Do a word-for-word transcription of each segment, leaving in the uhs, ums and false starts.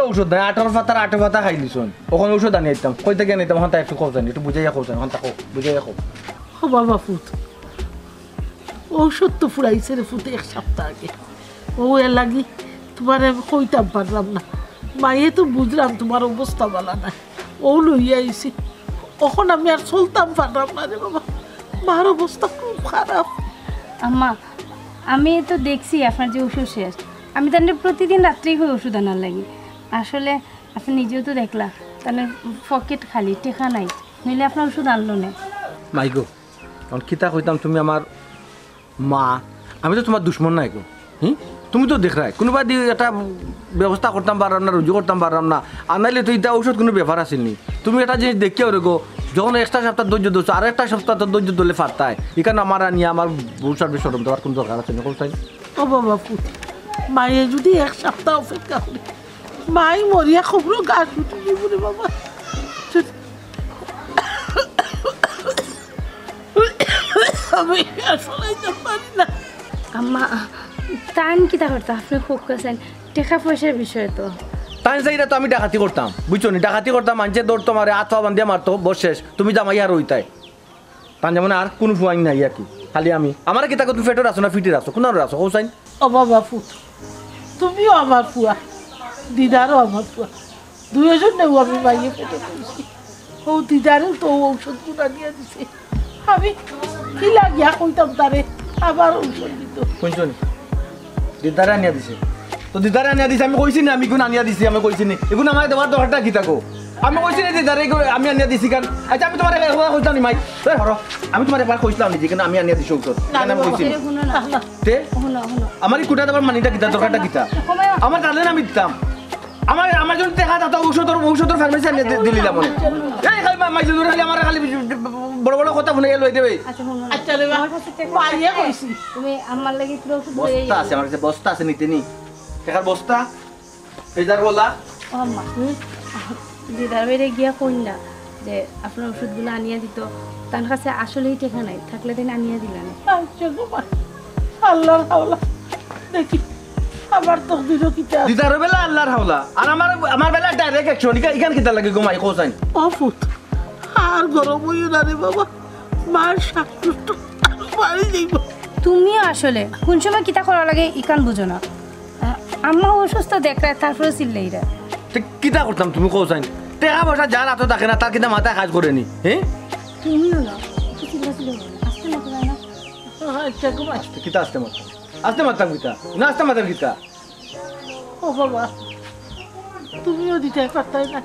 ঔষধ নাই, আটর পাতার আটো পাতা খাইলিছইন। অখন ঔষধ আনি আইতাম, কই থাকি আনি আইতাম, অখন তা একটু কও চাইন, একটু বুঝাইয়া কও চাইন, অখন তা কও, বুঝাইয়া কও। ও বাবা পুত, ঔষধ তো ফুরাইছে রে পুত এক সপ্তাহ আগে। ও এর লাগি তুমারে আমি কইতাম পারলাম না। মায়ে তো বুঝলাম তুমার অবস্থা ভালা নাই, ও লইয়া আইছি। অখন আমি আর চলতাম পারলাম না রে বাবা, মার অবস্থা খুব খারাপ। আম্মা, আমি তো দেখছি আপনার যে ওষুধ শেষ। আমি তানরে প্রতিদিন রাত্রেই কই ওষুধ আনার লাগি। আসলে আপনি নিজেও তো দেখলা, তানর পকেট খালি, টেকা নাই, নইলে আপনার ওষুধ আনলো না। মাইগো, অখন কিতা কইতাম, তুমি আমার মা, আমি তো তুমার দুশমন নায় গো। হুম? তুমি তো দেখরায়, কুনুবায়দি একটা ব্যবস্থা করতাম পাররাম না, রুজি করতাম পাররাম না, আর নাইলে তো ইতা ঔষধ কুনু ব্যাপার আছিল নি। তুমি একটা জিনিস দেখিও রে গো, যখন একটা সপ্তাহ ধৈর্য ধরছো, আর একটা সপ্তাহ তো ধৈর্য ধরলে পারতায়। ইখান আমার আনিয়া আমার বউর সামনে শরম দেওয়ার কুনু দরকার আছে নি, কও চাইন? ও বাবা পুত, মায়ে যদি এক সপ্তাহ অপেক্ষা করে, মাই মরিয়া খবরও গাছ উঠে দিব রে বাবা। আমি আর চলাইতে পারি না। আম্মা, তাইন কিতা করতা? আপনি খুব কাছেন, টেকা পয়সার বিষয় তো। তাইন চাইরা তো আমি ডাকাতি করতাম, বুঝছো নি? ডাকাতি করতাম, মানষে ধরতো, মারে আত পা বান্ধিয়া মারতো, বস শেষ। তুমি জামাই আর অইতায়। তান যেমন আর কুনু ফুয়াইন নাই আর কি, খালি আমি। আমারে কিতা কও, তুমি পেটর আছো না ফিটির আছো, কুনানোর আছো, কও চাইন? ও বাবা পুত, তুমিও আমার ফুয়া, দিদারও আমার ফুয়া, দুইজন নেও আমি মাইয়ে পেটে পড়ছি। ও দিদারেও তো ঔষধ গুলা নিয়ে দিছে, আমি কি লাগিয়া কইতাম তারে আবার ঔষধ দিত। কইছো নি? দিদারে আনিয়া দিছে। তো দিদারে আনিয়া দিছে, আমি কইছি নি, আমি ইগুন আনিয়া দিছি, আমি কইছি নি। ইগুন আমারে দেওয়ার দরকারটা কিতা গো? আমি কইছি নি দিদারে, ইগুন আমি আনিয়া দিছি কেনে? আচ্ছা, আমি তুমারে একবার কইছিলাম নি, মাই? এই হরো, আমি তুমারে একবার কইছিলাম নি যে ইখান আমি আনিয়া দিছি ঔষধ। না, ইখান আমি বাবা, কইছি নি। হুনো না। তে? হুনো, হুনো। আমারে কুটা দেবার মানিটা কিতা, দরকারটা কিতা? সময় আছে। আমার কারণে আমি দিতাম। আমার, আমার জন্য টেকা দাও, ঔষধর, ঔষধর ফার্মেসি আনিয়া দি-, দিলিলাম মনে। এই খালি মা-, মাইজুর খালি আমার খালি বড় বড় কথা হুনাইয়া লই দেবে। আচ্ছা, হুনো না। আচ্ছা রে মা, আমার কাছে টেকা মাইয়ে আছে। কইছি। তুমি আমার লাগি পুরো ওষুধ লই বস্তা আইও। আছে আমার কাছে, বস্তা আছে নিতে নি। টেকার বস্তা, হেজার বলা। ও আম্মা, হুম? দিদার বাইরে গিয়া কইন না যে আপনার ওষুধগুলো আনিয়া দিত, তার কাছে আসলেই টেকা নাই, থাকলে দিন আনিয়া দিলাম। আচ্ছা গো মা, আল্লাহর হাওলা, দেখি আমার তকদিরও কিতা আছে। দিদার বেলা আল্লাহর হাওলা, আর আমার, আমার বেলা ডাইরেক্ট অ্যাকশন। ইখান, ইখান কিতা লাগে গো মাই, কও চাইন? ও পুত, আর গরম অইও না রে বাবা, মার শ্বাসকষ্ট আরো বাড়ি যাইব। তুমি আসলে কোন সময় কিতা করা লাগে ইখান বুঝো না। আ-, আম্মা অসুস্থ দেখরা, তারপরে চিল্লাইরা। তে কিতা করতাম তুমি কও চাইন? টেকা পয়সা যার আতো থাকে না, তার কিতা মাথায় কাজ করে নি, হ্যাঁ? তুমিও না, একটু চিল্লাচিল্লি করো না। আস্তে মাতো যায় না। আচ্ছা, ঘুমাই। আস্তে কিতা আস্তে মাতো? আস্তে মাতাম কিতা? না আস্তে মাতাম কিতা? ও বাবা, তুমিও দিতে পারতাই না,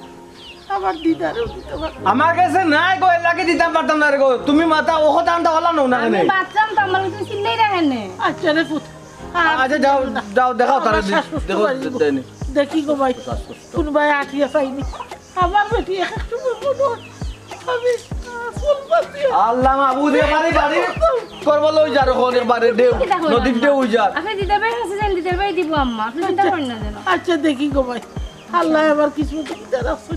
আমার দিদারেও দিতে পারতাই না। আমার কাছে নাই গো, এর লাগি দিতাম পারতাম না রে গো। তুমি মাথা ও কথা আনতা হলা না, না আমি কেনে? বাঁচলাম তো, আমার তুমি চিল্লাইরা কেনে? আচ্ছা রে পুত, আর আচ্ছা, যাও, না। যাও, দেখাও তারে, আমার শ্বাস কষ্ট দেখো, বাড়িব। দেয়নি। দেখি গো ভাই, শ্বাস কষ্ট। কোন ভাই আটিয়া পাইনি। আমার বেটি এক এক সময় মনে হয় আমি, আহ, ফুল পাতি। আল্লাহ মাবুদ, এবারে বাড়ি করবো লই যার ওখানে একবারে ঢেউ, কিতা কইলাম নদীর না? ঢেউ যার। আপনি দিদার ভাই কাছে যান, দিদার ভাই দিব আম্মা, আপনি চিন্তা আচ্ছা, করেন না যেন। আচ্ছা, দেখি গো ভাই, আল্লাহ আমার কিছু তো বিচার আছে।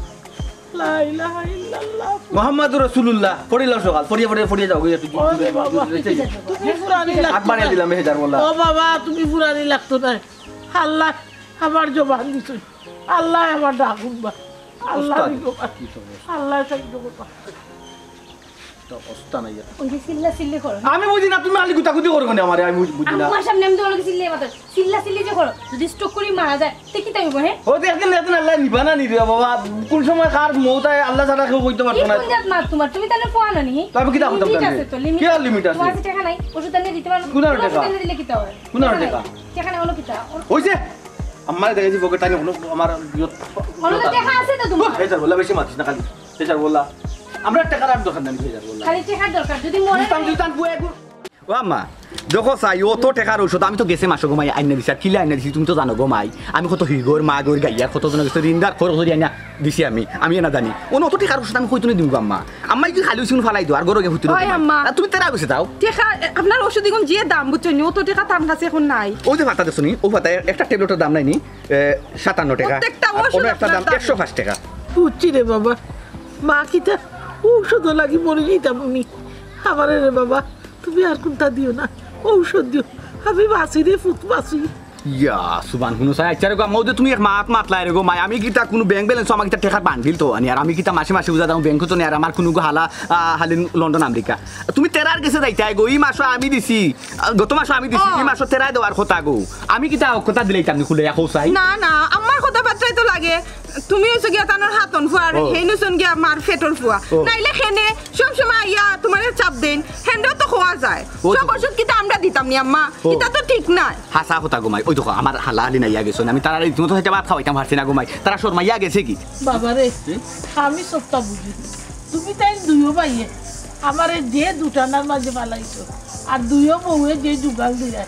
লা ইলাহা ইল্লাল্লাহ। মোহাম্মদুর রাসূলুল্লাহ, পড়িলাও সকাল, পড়িয়া, পড়িয়া, পড়িয়া যাও, একটু জোরে, ওরে বাবা, জোরে, জোরে, জোরে। তুমি ফুরানি লাগতো আকবারে না। দিলাম, হেজার বলা। ও বাবা, তুমি ফুরানি লাগতো না। আল্লাহ আমার জবান দিছইন। আল্লাহ আমার ডাক শুনবা। আল্লাহ ওস্তাদ, দিগো বা। কি সমস্যা? আল্লাহ চাই দিগো বা। তো ওস্তাদ নাই এটা। ওই যে চিল্লা চিল্লি করো। আমি বুঝি না, তুমি খালি গুতাগুতি করো কেনে আমারে, আমি বুঝ-, বুঝি না। আমার সামনে আমি তোমার লগে চিল্লিয়ে মাত্র চিল্লা চিল্লি যে করো, যদি স্ট্রোক করি মারা যায়, তে কিতা হইব, হ্যাঁ? ও তো একদিন না একদিন আল্লাহ নিবা না নিবা বাবা, কোন সময় কার মউত আয় আল্লাহ ছাড়া কেউ কইতে পারতো না। কোন জাত মাত তোমার? তুমি তাহলে পোয়া না নি? তো আমি কিতা করতাম লিমিট তাহলে? আছে তো, লিমিট কি আর আছে। লিমিট আছে? তোমার কাছে টাকা নাই, ওষুধ আনিয়ে দিতে পারো না। কোন আর টাকা? ওষুধ আনিয়ে দিলে কিতা হয়? কোন আর টাকা নাই। টাকা? টাকা নাই, হলো কিতা? ওই যে, আমারে দেখেছি পকেট টানি, হলো আমার ইয়ত-, অন্য তো টাকা আছে তো তোমার। এই স্যার, বললা বেশি মাতিস না খালি। এই স্যার, বললা, আমরা টাকার আর দরকার নাই, এই স্যার, বললা। খালি টাকার দরকার, যদি মরে বুঝতাম, যদি তার বুয়া একটু ও আম্মা, দেখো চাই, অত টেকার ঔষধ আমি তো গেছে মাসো গো মাই আইনা দিছি, আর কিলা আইনা দিছি তুমি তো জানো গো মাই। আমি কত হিগর, মা গর গাইয়ার, কত জন গেছে ঋণদার খরচ করি আইনা দিছি আমি, আমি এনা জানি। অনো অত টেকার ঔষধ আমি কইতো দিমু গো আম্মা? আম্মাই কি খালি ঔষধ ফালাই দিও, আর গরো গিয়া হুতি ওই আম্মা। আর তুমি তেরা গেছে যাও। টেকা, এ, আপনার ঔষধ এখন যে দাম, বুঝছো নি? অত টেকা তার কাছে এখন নাই। ওই যে পাতা দেখছো নি, ও পাতা একটা ট্যাবলেটের দাম নাই নি, এ, সাতান্ন টাকা। প্রত্যেকটা আর অন্য ঔষধ একটা দাম আপনার দাম। একশো পাঁচ টাকা। বুঝছি রে বাবা, মা কিতা ঔষধ লাগি মরি যাইতাম আমি। আমারে রে বাবা, তুমি আর কোনটা দিও না, ঔষধ দিও। আমি বাঁচি রে ফুত, বাঁচি। ইয়া, সুবহান, হুনো চাই, আচ্ছা রে গো, আম্মা, অউ যে তুমি এক মাত মাতলায় রে গো মাই, আমি কিতা কুনু ব্যাংক ব্যালেন্স, আমার কিতা টেকার বান্ডিল তো আনি, আর আমি কিতা মাসে মাসে উজা দাম ব্যাংকো তো নি, আর আমার কুনু গো হালা, আহ, হালি লন্ডন আমেরিকা। তুমি তেরার গেছে যাইতায় গো, ই মাসো আমি দিছি, আহ, গত মাসো আমি দিছি, ও। ই মাসো তেরায় দেওয়ার কথা গো। আমি কিতা অক্ষতা দিলাইতাম নি খুলে, কও চাই? না, না, আমার কথাবার্তায় তো লাগে। তুমি অইছো গিয়া তানর হাতন ফুয়া, আর ও। হেইন অইছইন গিয়া মার পেটর ফুয়া। ও। নাইলে হেনে সব সময় আইয়া তুমারে চাপ দেইন, হেনরেও তো কওয়া যায়। ও তো। সব ওষুধ কিতা আমরা দিতাম নি আম্মা? ও। ইতা তো ঠিক নায়। হাছা কথা গো মাই, অউ দেখো, আমার হালা হালি নাইয়া গেছইন, আমি তারারে রীতিমতো চাইরটা ভাত খাওয়াইতাম পারছি না গো মাই, তারা শরমাইয়া গেছে কি? বাবারে, হুম? আমি সবটা বুঝি। তুমি তাইন দুইও ভাইয়ে আমারে যে দুটানার মাঝে ফালাইছো, আর দুইও বউয়ে যে জুগাল দিলা,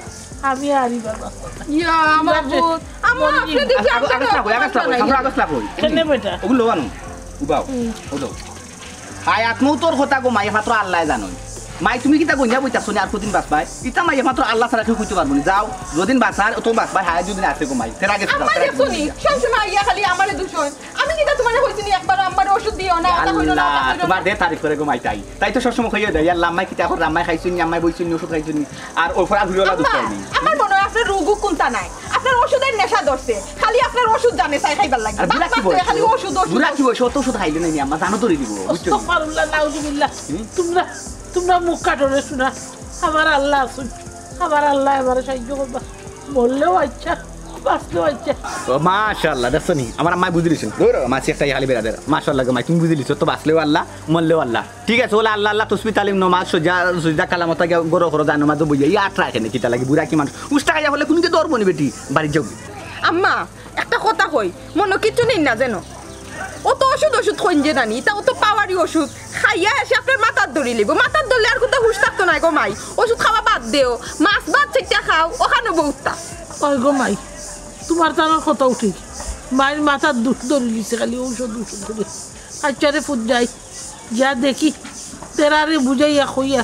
আমি আর ইবার বাঁচতাম না। ইয়া, আমার পুত। আম্মা, আপনে দেখি আগস্ট লাগবো, আগস্ট লাগবো, আমরা আগস্ট লাগবো। কেনে বেটা? ওগুলো আনো, উবাও, হুম। ওগুলো। হায়াত মউতর কথা গো মাই, একমাত্র আল্লায় জানইন। মাই, তুমি কিতা গনিয়া বইতাছো নি আর কদিন বাঁচবায়? ইতা মাই একমাত্র আল্লা ছাড়া কেউ কইতে পারবো না। যাও, যদিন বাঁচার, অত বাঁচবায়, হায়াত যদিন আছে গো মাই। তেরা গেছে, যাও, আম্মা তেরা দেখছো নি? গেছে। সবসময় আইয়া খালি আমারে দুষইন। আমি কিতা তুমারে কইছি নি একবার আম্মারে ওষুধ দিও না, ওটা কইলো না, আল্লাহ, ওটা কইলো না। তুমার দে তারিফ করে গো মাই তাই। তাই তো সবসময় কইয়া দেয়, "আল্লাহ, আম্মায় কিতা করে, আম্মায় খাইছইন নি, আম্মায় বইছইন নি, ওষুধ খাইছইন নি?" আর ওর পর আর ঘুরে ওলা দুষ আম্মা, পাইনি। আমার মনে হয় আপনার রোগও কোনটা নাই। আপনার ওষুধের নেশা ধরছে। খালি আপনার ওষুধ জানে চাই খাইবার লাগি। আর বুড়া কি বাচ্চা বয়স? খালি ওষুধ, ওষুধ, বুড়া কি ওষুধ। বয়স? অত ওষুধ খাইলে নাই, আম্মা, জানো তো রে দিব। বুঝছো? আস্তাগফিরুল্লাহ, নাউজুবিল্লাহ। হুম? তুমরা, তুমরা মুখ কাটো রে শোনা। আমার আল্লাহ আছইন। আমার আল্লায় আমারে সাহায্য করবা। মরলেও আচ্ছা, বাঁচলেও আচ্ছা। ও, মাশাআল্লাহ, দেখছো নি? আমার আম্মায় বুঝিলিছইন। ধরো, মাছি একটা খালি বেড়া দের। মাশাআল্লাহ গো মাই, তুমি বুঝিলিছো তো, বাঁচলেও আল্লাহ, মরলেও আল্লাহ। ঠিক আছে, ওলা আল্লাহ, আল্লাহ, তসবি, তালিম, নমাজ, সজা, সজদা, কালামতা গিয়া গরো গরো যায়, নমাজও বইয়া, ই আট রাখে নি, কিতা লাগি, বুড়া কি মানুষ? উষ্টা খাইয়া হলে কুনু কি ধরবো নি বেটি, বাড়িত যাও। আম্মা, একটা কথা কই, মনো কিচ্ছু নেই না যেন। অত ওষুধ, ওষুধ কইন যে নানি, ইতা অত পাওয়ারি ওষুধ। খাইয়া এসে আপনার মাথাত ধরি লিব। মাথাত ধরলে আর কোনটা হুশ থাকতো না গো মাই। ওষুধ খাওয়া বাদ দেও, মাছ ভাত চাইরটা খাও, অখানো বউততা। ওই গো মাই, তুমার তানর কথাও ঠিক। মাইর মাথাত দুষ ধরি দিছে খালি ঔষধ, ঔষধ করি। আচ্ছা রে ফুত যাই, যা দেখি, তেরারে বুঝাইয়া কইয়া,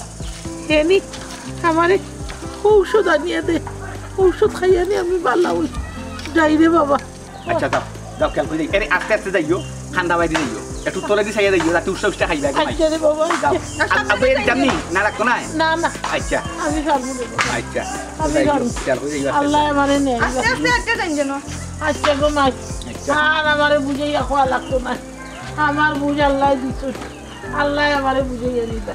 এনি আমারে ঔষধ আনিয়া দে, ঔষধ খাইয়া নি আমি বালা অই যাই রে বাবা। আচ্ছা, যাও, যাও, খেয়াল করি যাই। এরে, আস্তে আস্তে যাইও, ঠান্ডা বাইরে যাইও, একটু তলেদি চাইয়া যাইও, যাতে উষ্টা উষ্টা খাইবা, একদম। আচ্ছা রে বাবা, যাও। আচ্ছা। আ-, আব্বা, এর দাম নি? না রাখো না? না, না। আচ্ছা। আমি পারবো না। আচ্ছা। আমি যাইও, পারবো। খেয়াল করি যাইও, আস্তে আল্লাহ আস্তে। আমারে নেয়। আস্তে আস্তে আস্তে যাইন যেন। আচ্ছা গো মাই, আচ্ছা। আর আমারে বুঝাইয়া কওয়া লাগতো না। আমার বুঝ আল্লায় দিছইন, আল্লায় আমারে বুঝাইয়া দিবা।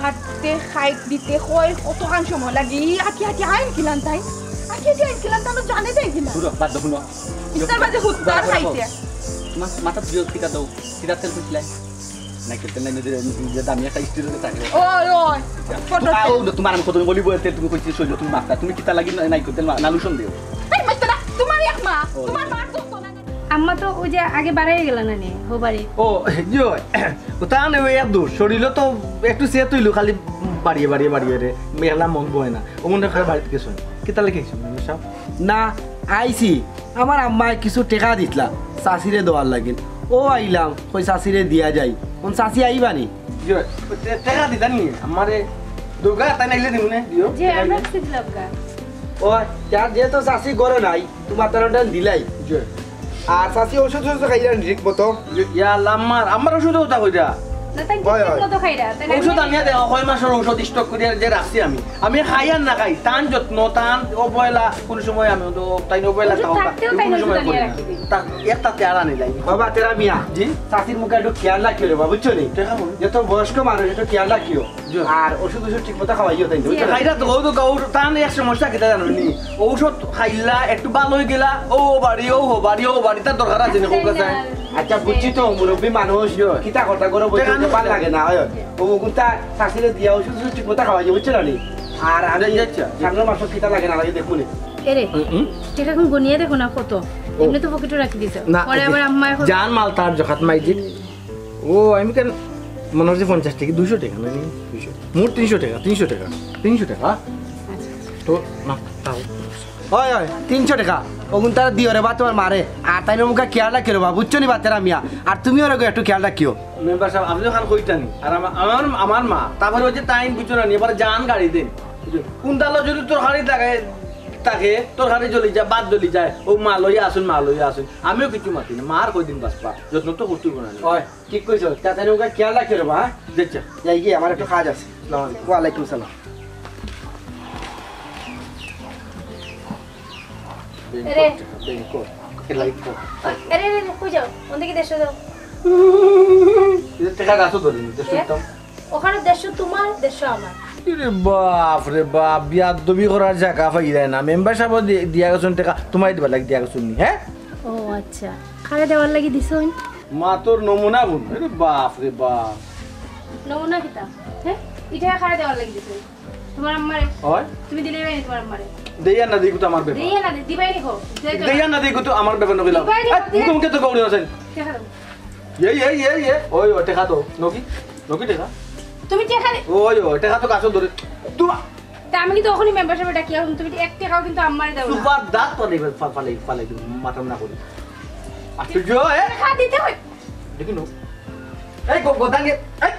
কাটতে, খাইট দিতে কয় কতখান সময় লাগে। ই আটি আটি আইন কিলান তাই? আটি আটি আইন কিলান তাই? জানে তাই কিলান? দূর, বাদ দাও, হুনো। ইস্তার বাদে হুত্তার খাইতে। তোমার মাথা বিয়োগ টিকা দাও। কিতা তেল কইছিলাই? নাইকেল তেল নাই, নিজে, নিজে দামি একটা স্ত্রী লোকে থাকে। ওই, ওই। আচ্ছা। ফটো আ, ও, তোমার আমি কত বলি বলতে তুমি কইছিস, শরীর তুমি মাথা। তুমি কিতা লাগি না-, নাইকেল তেল না, না লোশন দিও? এই, মাইতে না, তোমার এক মা, ও। তোমার মার দোষ তো না। আম্মা তো ওই যে আগে বাড়াই গেল না নি, হো বাড়ি। ও, জি অয়। ও তা নেই, ওই এক দোষ। শরীরও তো একটু সেট হইল, খালি বাড়িয়ে, বাড়িয়ে, বাড়িয়ে রে। মেলা মন বয় না। ও মনে হয় বাড়িতে গেছো। কিতা লেগে গেছো, মেম্বার সাহেব? না, আইছি। আমার আম্মায় কিছু টেকা দিতলা, চাচিরে দেওয়ার লাগিন। ও আইলাম, কই চাচিরে দিয়া যাই। কোন চাচি আইবা নি? জি, তে-, টেকা দিতা নি? আমারে দুগা তাই নাইলে দিমু নে, দিও। জি, টেকা আমরা দিও। সিদ্ধ লবগা। ও, যার যেহেতু চাচি ঘরে নাই, তোমার তার ওটা দিলাই। জি। আর চাচি ওষুধ ওষুধ খাইরা নি ঠিক মতো? জি, ইয়া আল্লাহ, আমার, আমার ওষুধ ওটা কইরা। না, তাই হয়, ঠিক হয়। মতো খাইরা, তাই না? ওষুধ আনিয়া দেওয়া, কয় মাসের ওষুধ স্টক করিয়া যে রাখছি আমি। আমি খাই আর না খাই, তান যত্ন, তান অবহেলা, কোন সময় আমি তো তাই অবহেলা ওষুধ তাও না, থাকতেও তাই কোনো ওষুধ সময় আনিয়া করি না। রাখি দিই। তা একটা তেয়ারা নিলাই। বাবা, তেরা মিয়া, জি? চাচির মুখে একটু খেয়াল রাখিও রে বাবা, বুঝছো নি? দেখা বলো। যে তো বয়স্ক মানুষ, একটু খেয়াল রাখিও। জি। আর ওষুধ ওষুধ ঠিক মতো খাওয়াইও তাই, বুঝছো নি? খাইরা তো, ও তো গাউর, তান এক সমস্যা কিতা জানো নি? ঔষধ খাইলা, একটু ভালো হয়ে গেলা, ও বাড়ি, ও হো বাড়ি, ও বাড়ি, তার দরকার আছে নি, কোন কাছে? আচ্ছা, বুঝছি তো, মুরব্বী মানুষ, জি। কিতা কথা করে বলতে দেখা তো ভালো লাগে না, হয়। ও, ওগুনতা শাশুড়ি দিয়া ওষুধ ওষুধ ঠিক মতো খাওয়াই, বুঝছো না নি? আর আমি আচ্ছা, আচ্ছা। সামনের মাসে কিতা লাগে না লাগে দেখবো নি। এরে, হুম, হুম। টেকা এখন গনিয়া দেখো না কত। ও। এমনি তো পকেটে রাখি দিছে। না, পরে আবার আম্মা এখন জান মাল তার জখাত মাইজি। ও, আমি কেন মনে হচ্ছে পঞ্চাশ টাকা, দুইশো টাকা না নি? দুইশো। মোট তিনশো টাকা, তিনশো টাকা, তিনশো টাকা। আচ্ছা, আচ্ছা। তো না, তাও। ওই, ওই, তিনশো টাকা। ওগুন তারা দিও রে বা তোমার মারে। আর তাই মুখে খেয়াল রাখিও রে বা, বুঝছো নি বা তেরা মিয়া? আর তুমি ওরকম একটু খেয়াল রাখিও। মেম্বার সাহেব, আপনি ওখানে কইতা নি? আর আমা-, আমার, আমার মা, তারপরে ওই যে তাইন বুঝছো না নি, এবার জান গাড়ি দেন। বুঝছো? কোন তালো যদি তরকারি থাকে, থাকে, তরকারি জ্বলি যায়, ভাত জ্বলি যায়, ও মা লইয়া আসুন, মা লইয়া আসুন। আমিও কিছু মাতি না, মার কয়দিন বাঁচবা, যত্ন তো করতেই না। ওই, ঠিক কইছো, তাড়াতাড়ি ওকে খেয়াল রাখিও রে বা, হ্যাঁ? দেখছো? যাই গিয়ে, আমার একটু কাজ আছে। আসসালামু আলাইকুম। ওয়ালাইকুম সালাম। এরে। ব্যাংক কর, ব্যাংক কর। এ লাইট কর। এরে, এরে, এরে, কই যাও? ওদিকে দেড়শো দাও। এই যে টেকা গাছও ধরিনি, দেড়শো এ? দিতাম। ওখানে দেড়শো তোমার, দেড়শো আমার। এরে বাপ রে বাপ, বিয়াদবি করার জাগা পাইরায় না। মেম্বার সাব দি-, দিয়া গেছইন টেকা, তোমারে দিবার লাগি দিয়া গেছইন নি, হ্যাঁ? ও আচ্ছা, কারে দেওয়ার লাগি দিছইন? মা তোর নমুনা বুন, এরে বাপ রে বাপ। নমুনা কিতা? হ্যাঁ? ইটা কারে দেওয়ার লাগি দিছইন? তোমার আম্মারে? হয়? তুমি দিলে না তোমার আম্মারে? দেইয়া না দেই, তো আমার ব্যাপার। দেইয়া না দেই, দিবাই নি কও। দেইয়া না দেই, তো আমার ব্যাপার নকিলা। দিবাই নি কও, মুখে মুখে তো গৌরী হোসেন। টেকা দাও। এই, এই, এই, এই, ওই, ওই, টেকা তো, নকি? নকি টেকা? তুমি টেকা দে- ওই, ওই, টেকা তো গাছও ধরে। তোমার তা আমি কিন্তু ওখানে মেম্বার সাব ডাকি, এখন তুমি এক টেকাও কিন্তু আম্মারে দাও না। সুপার দাঁত ফালাই, ফালাই, ফালাই, ফালাই দিবো, মাথা না করি। আশ্চর্য, এ? টেকা দিতে হয়। দেখি নো। এই, গো-, গোদাঙ্গে, এই,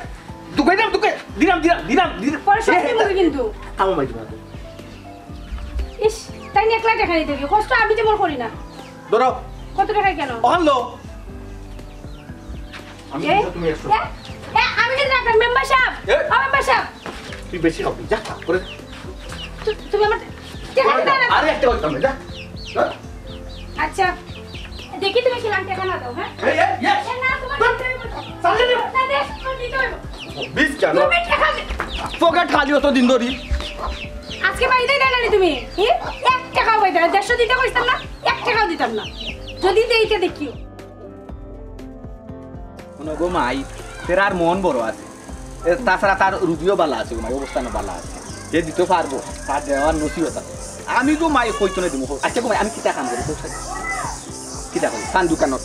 দুকাই দাম, দুকাই, দিলাম, দিলাম, দিলাম, দিলাম। পরে সব এ, দিবো কিন্তু। থামো, মাই, তোমার। ইস, তাই নিয়ে একলা টেকা দিতে হবে। কষ্ট আমি তেমন করি না। ধরো। কত টাকায় কেন? অহান লো। আমি এ? দিছি, তুমি একশো। এ? এ, আমি কিন্তু রাখলাম, মেম্বার সাব। এ? ও মেম্বার সাব। তুই বেশি খাবি, যা, করে। তু-, তুমি আমার টেকা দিতে না। আরে একটা কথা, যা। যা। আচ্ছা, দেখি তুমি কিলান টেকা না দাও, হ্যাঁ? এই, এই, এই। এ, না, তোমার ধুর। দিতে হইব তো। চালিয়ে দে। না, দে, তোমার দিতে হইব। বিশ কেন? তুমি টেকা দে। পকেট খালি অত দিন ধরি। আজকে বাইরে দেয় না রে তুমি? হি? এক টেকাও বাইরে দেয় না। দেড়শো দিতে কইতাম না, এক টেকাও দিতাম না। যদি দেইতে দেখিও। হুনো গো মাই, তেরার মন বড় আছে। এ, তাছাড়া তার রুগীও বালা আছে গো মাই, অবস্থানও বালা আছে। হে দিতে পারবো, তার দেওয়ার নসিহত আছে। আমি গো মাই কইতো না দিমু। আচ্ছা গো মাই, আমি কিতা কাম করি? কও চাই। কিতা করি? পান দোকানত।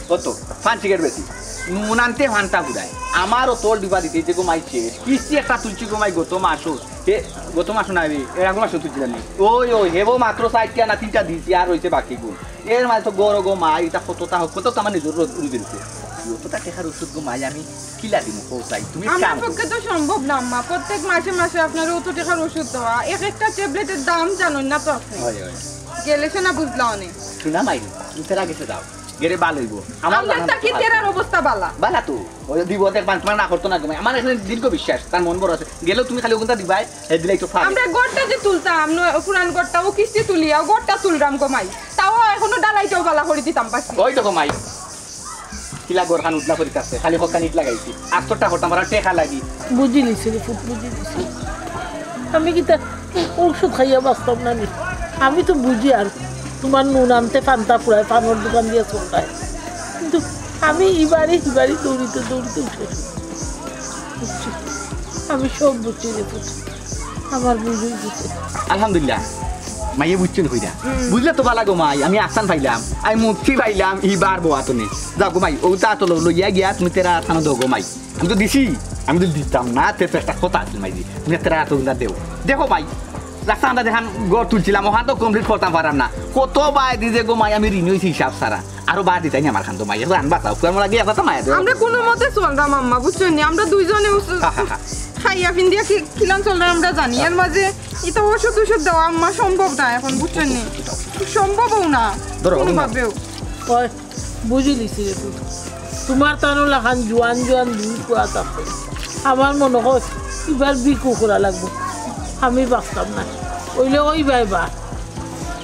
কত? পান সিগারেট বেশি। নুন আনতে ফান্তা ঘুরায়। আমারও তোর ডিবা দিতে যে গো মাই শেষ। কিস্তি একটা তুলছি গো মাই গত মাসও। হে, গত মাসও না রে, এর আগর মাসও তুলছিলাম নি। ওই, ওই, হেবো মাত্র চারটা না তিনটা দিছি, আর রইছে বাকি গুণ। এর মাঝে তো গরো গো মাই, ইটা কততা হোক, কত তো আমার নিজর রোজ উড়ি দিছে। অততা টেকার ওষুধ গো মাই, আমি কিলা দিমু, কও চাই, তুমি আমার কাম করো। পক্ষে তো সম্ভব না, আম্মা। প্রত্যেক মাসে মাসে আপনার অত টেকার ওষুধ দেওয়া, এক একটা ট্যাবলেটের দাম জানেন না তো আপনি। হয়, হয়। গেলে সে না বুঝলা অনেক। শোনা মাই, তুমি তেরা গেছে যাও, গেলে বালা হইব। আমার আমরা জানা তা কি তো তেরার অবস্থা বালা? বালা তো, ওই দিব, দেখবান, তোমার না করতো না গো মাই। আমার এখানে দীর্ঘ বিশ্বাস, তার মন বড় আছে। গেলেও তুমি খালি ওখানটা দিবাই, হে দিলাই তো ফাঁক। আমরা ঘরটা যে তুলতাম, ন-, পুরান ঘরটা, ও কিস্তি তুলিয়া, ও ঘরটা তুলরাম গো মাই। তাও এখনো ডালাইটাও বালা করি দিতাম পারছি। ওই দেখো মাই, কিলা ঘর খান উঠলা করি কাছে, খালি হকানি ইট লাগাইছি। আস্তরটা করতাম, আর টেকা লাগি। বুঝিলিছি রে পুত, বুঝিলিছি। আমি কিতা ঔষধ খাইয়া বাঁচতাম না নি? আমি তো বুঝি আর তোমার নুন আনতে পান্তা ফুরায়, পানর দোকান দিয়া চলতায়। কিন্তু আমি ইবারে ইবারে দৌড়িতে দৌড়িতে উঠে। বুঝছি। আমি সব বুঝছি রে পুত। আমার ভুল হয়ে গেছে। আলহামদুলিল্লাহ। মাইয়ে বুঝছেন কইরা। বুঝলে তো বালা গো মাই, আমি আসান পাইলাম, আমি মুক্তি পাইলাম, ইবার বউ আতনে। যাও গো মাই, ও তা তো লো-, লইয়া গিয়া তুমি তেরা আসানো দাও গো মাই। আমি তো দিছি, আমি তো দিতাম না, তে তো একটা কথা আছে মাই দি। তুমি তেরা আতো গুলা দেও। দেখো মাই, রাস্তা আমরা দেখান ঘর তুলছিলাম, ওখান তো কমপ্লিট করতাম পারাম না। কত বায় দিছে গো মাই, আমি ঋণী হইছি হিসাব ছাড়া। আরো বায় দিতাই নি আমার খান তো মাই, এখন আনবা চাও, কুয়ার মোলা গিয়া কথা মায়া দেও। আমরা কোনো মতে চলতাম আম্মা, বুঝছেন নি? আমরা দুইজনে উস-, হা, হা, হা। খাইয়া ফিন্দিয়া কি-, কিলান চলতাম আমরা জানি। এর মাঝে ইতা ওষুধ ওষুধ দেওয়া আম্মা সম্ভব না এখন, বুঝছেন নি? সম্ভবও না, ধরো, কোনোভাবেও। ওই, বুঝিলিছি রে পুত। তোমার তানো লাখান জোয়ান জোয়ান দুই পুয়া আছে। আমার মনে হয় এবার বিকু করা লাগবো। আমি বাঁচতাম না। অইলে ওই বাই বা।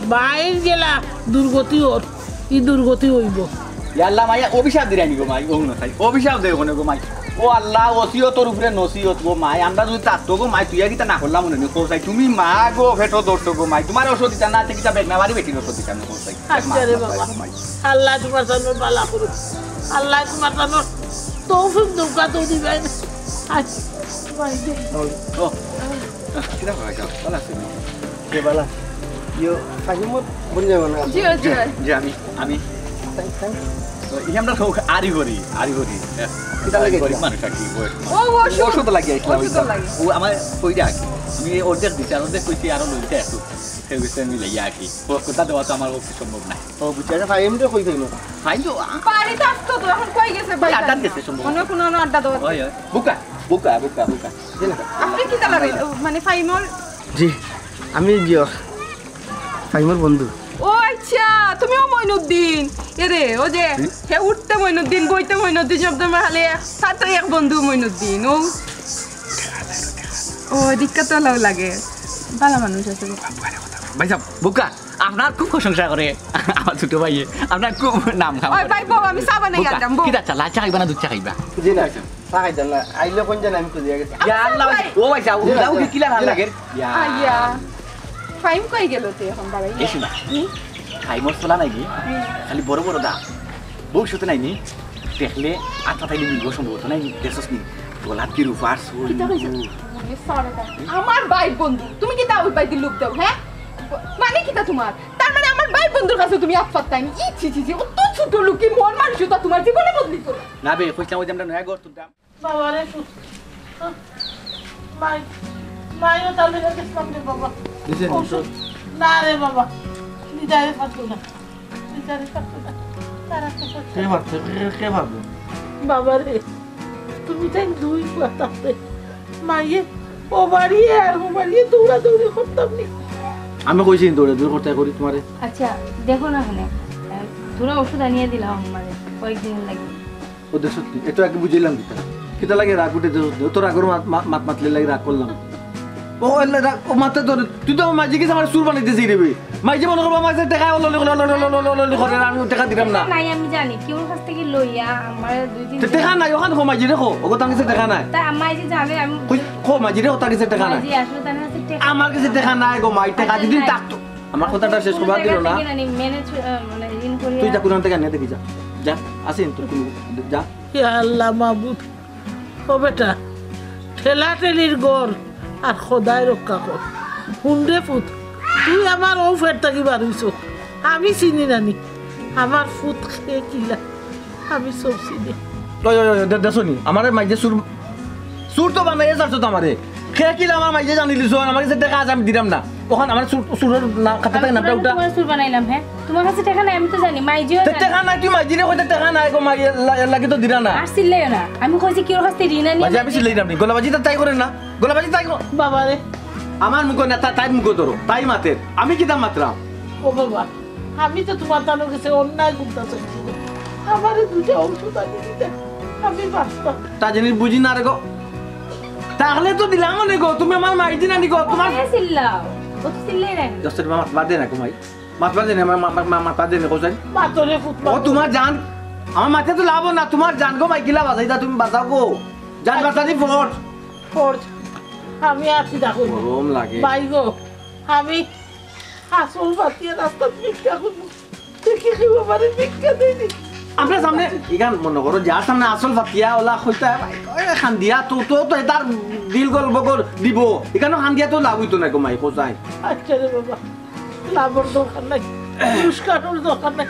বাইর গেলা দুর্গতি ওর, ই দুর্গতি হইব। ইয়া আল্লাহ মাইয়া অভিশাপ দিরানি গো মাই, ও না খাই। অভিশাপ দেও কোনে গো মাই। ও আল্লাহ, ওসিয়তর উপরে নসিহত গো মাই। আমরা যদি তার তো গো মাই, তুই আর কিতা না করলাম মনে নেই। কোথায় তুমি মা গো, ফেটো ধরছো গো মাই। তোমার ওষুধ দিতা না, আছে কিতা বেগনাবাড়ি বেটির ওষুধ দিতা না। আচ্ছা রে বাবা। আল্লাহ তোমার জন্য বালা করুক। আল্লাহ তোমার জন্য তৌফিক দৌকা তো দিবেন। আচ্ছা, ভাই, দে। ও, কিরা ভাই, ভালো আছেন? কে বালা? ইয়ো, কাহিমত বলি যাবে না। জি, জি। জি, আমি, আমি। Thank, thank। তো, এই আমরা সব আরি করি, আরি করি। কিতা লাগে গরিব এটা? মানুষ আর কি, বয়স। ও, ও, ওষুধ। ওষুধ লাগিয়ে আসলাম। ওষুধ লাগে। ও আমার কইরা আর কি। আমি এই অর্ধেক দিছি, আর অর্ধেক কইছি, আরো লইতে একটু। কেউ গেছে মিলে ইয়া আর কি। ও কথা দেওয়া তো আমার পক্ষে সম্ভব না। ও, বুঝছি। আচ্ছা, ফাহিম তো কই থাকলো? ফাহিম তো, আ- বাড়িতে আসতো তো, এখন কই গেছে ওই ভাই আড্ডা জানি না। দিতে সম্ভব। মনে হয় কোনো আড্ডা দেওয়া। ওই, ওই। বুকা, বুকা, বুকা, বুকা। জি না। আপনি কিতা লাগে? মানে ফাহিমর? জি, আমি জিও। ফাহিমর বন্ধু। ও আচ্ছা, তুমিও মইনুদ্দিন। এরে, ও যে, হুম? হে উঠতে মইনুদ্দিন, বইতে মইনুদ্দিন, শব্দ মাহালে, তার তো এক বন্ধু মইনুদ্দিন। ও, ও, দীক্ষা তো লাও লাগে। ভালো মানুষ আছে। ভাই সাহেব, বুকা। আপনার খুব প্রশংসা করে আমার ছোট ভাইয়ে, আপনার খুব নাম খাম ওই করে। ভাই, বউ, আমি চা বানাই বউকা, আনতাম, বউ। কিতা চা, লাল চা খাইবা না দুধ চা খাইবা? জি না, চা খাইতাম না। আইলে কোন জানে আমি খুঁজে গেছি। ইয়া আল্লাহ, ও ভাই, যাও, জি না, যাও, জি না, কিলা ভালা জি না। লাগে? ইয়া। আইয়া। ফাইম কই গেল তুই এখন বাড়াই? এই শোনা। হুম? খাই মশলা নাই নি? হুম। খালি বড় বড় দা। বউ সাথে নাই নি? দেখলে আর তাড়াতাড়ি মিলবো সম্ভবত নাই নি? দেখছস নি? গোলাপ কি রূপার সুর। কিতা কইছো? ওরে সারাটা। আমার ভাই বন্ধু, তুমি কিতা ওই ভাই দিল লোভ দাও, হ্যাঁ? মানে কিতা তোমার? তার মানে আমার ভাই বন্ধুর কাছে তুমি আফাত তাই নি? ই ছি ছি ছি, অত ছোট লোকি মন মানুষ তো তোমার জীবনে বদলি করো। না বে, কইছিলাম ওই যে আমরা নয়া ঘর তুলতাম। বাবা রে, পুত। মাই, মাইও তাহলে গেছিলাম রে বাবা। দিছে নি? ওষুধ। না রে বাবা, দিদারে পারতো না। দিদারে পারতো না। তারা তো পারতো কে না। পারতো? কে, কে পারতো? বাবা রে, তুমি তাই দুই পুয়া থাকতে। মাইয়ে ও বাড়িয়ে আর ও বাড়িয়ে দৌড়াদৌড়ি করতাম নি। আমি কইছি দৌড়াদৌড়ি করতে করি তোমারে। আচ্ছা, দেখো না এখানে, আহ, থুড়া ওষুধ আনিয়া দিলাম আমারে, কয়েকদিন লাগি। ও দেখছত নি? এতো আগে বুঝাইলাম কিতা? কিতা লাগি রাগ উঠে দেখছত নি? ও তো রাগর মাত, মা-, মাত মাতলে লাগি রাগ করলাম। ও এলে রাগ, ও মাতে ধরে, তুই তো আমার মাঝে গেছে আমার চুর বানাইতে চাই রে বে। মাঝে মনে করবো আমার কাছে টেকা ললি, ললি, ললি, ললি, ললি, ললি করে, আর আমি টেকা দিলাম না। নাই, আমি জানি, কেউর কাছ থেকে লইয়া আমার দুই দিন তো টেকা নাই, ওখান কো মাঝে রেখো, ওগো তার কাছে টেকা নাই। তা আমার যে জানে, আমি কই, কো মাঝে রেখো, তার কাছে টেকা নাই। মাঝে আসলে তার কাছে টেকা আমার কাছে টেকা নাই গো মাই, টেকা আচ্ছা, যদি নাই। থাকতো। আমার কথাটা শেষ করবার দিল না। ম্যানেজ, আহ, মানে, ঋণ করিয়া তুই যা, কোরআন থেকে আনিয়া দেখি, যা। যা, আছে কিন্তু কোনো, যা। ইয়া আল্লাহ মাবুদ, ও বেটা, ঠেলাঠেলির ঘর আর খোদায় রক্ষা কর। হুন রে পুত, তুই আমার ও ফের থাকি বার হইছ, আমি চিনি না নি। আমার পুত কে কিলা, আমি সব চিনি। ওই, ওই, ওই, দে-, দেখছো নি? আমারে মাইজে চুর, চুর তো বানাইয়া যাচ্ছ তো আমারে। কে কিলা আমার মাইজে জানিলিছ, আমার কাছে টেকা আছে, আমি দিলাম না। ওখান আমার চুর, চুরর না, খাতা থেকে নামটা উঠা। তোমার চুর বানাইলাম, হ্যাঁ? তোমার কাছে টেকা নাই, আমি তো জানি, মাইজিও তে জানে। টেকা নাই, তুই মাইজিরে কইতে টেকা নাই গো, মাই এর লা-, এর লাগি তো দিরা না। আর চিল্লাইও না, আমি কইছি কিওর কাছে ঋণ আনি মাঝে আমি চিল্লাই না, গলাবাজি তো তাই করে না, গলাবাজি তাই কর। বাবা রে। আমার মুখো না, তা-, তাই মুখো ধরো, তাই মাতের, আমি কিতা মাতরাম? ও বাবা, আমি তো তোমার তানোর কাছে অন্যায় করতে চাইছি না। আমারে দুইটা ঔষধ আনি দিতে, আমি বাঁচতাম। তা জিনিস বুঝি না রে গো, তাহলে তো দিলাম অনেক গো, তুমি আমার মাইজি নানি গো, তোমার চিল্লাও, ও তো চিল্লাই না। দশটা মাত বাদে না গো মাই। মাতবা দেনে, মা-, মা-, মা-, মাতবা দেনে, কোথায়? মাতরে ফুট ও, মাতরে। তোমার জান, আমার মাতে তো লাভ না, তোমার জান গো, ভাই, কিলা বাঁচাই দা, তুমি বাঁচাও গো। জান বাঁচানি ফরজ। ফরজ। আমি আর কিতা কইমু। গরম লাগে। ভাই গো, আমি আসল বাঁচিয়া রাস্তাত ভিক্ষা কইমু। দেখি কেউ আমারে ভিক্ষা দেয়নি। আপনার সামনে ইখান মনে করো, যার সামনে আসল ফাতিয়া ওলা কইতা, ওই খান দিয়া তো, তো, তো তার দিল গল বগল দিব। ইখানো খান দিয়া তো লাভ হইতো না গো মাই, কোথায়? আচ্ছা রে বাবা। লাভর দরকার নাই, পুরস্কারর দরকার নাই,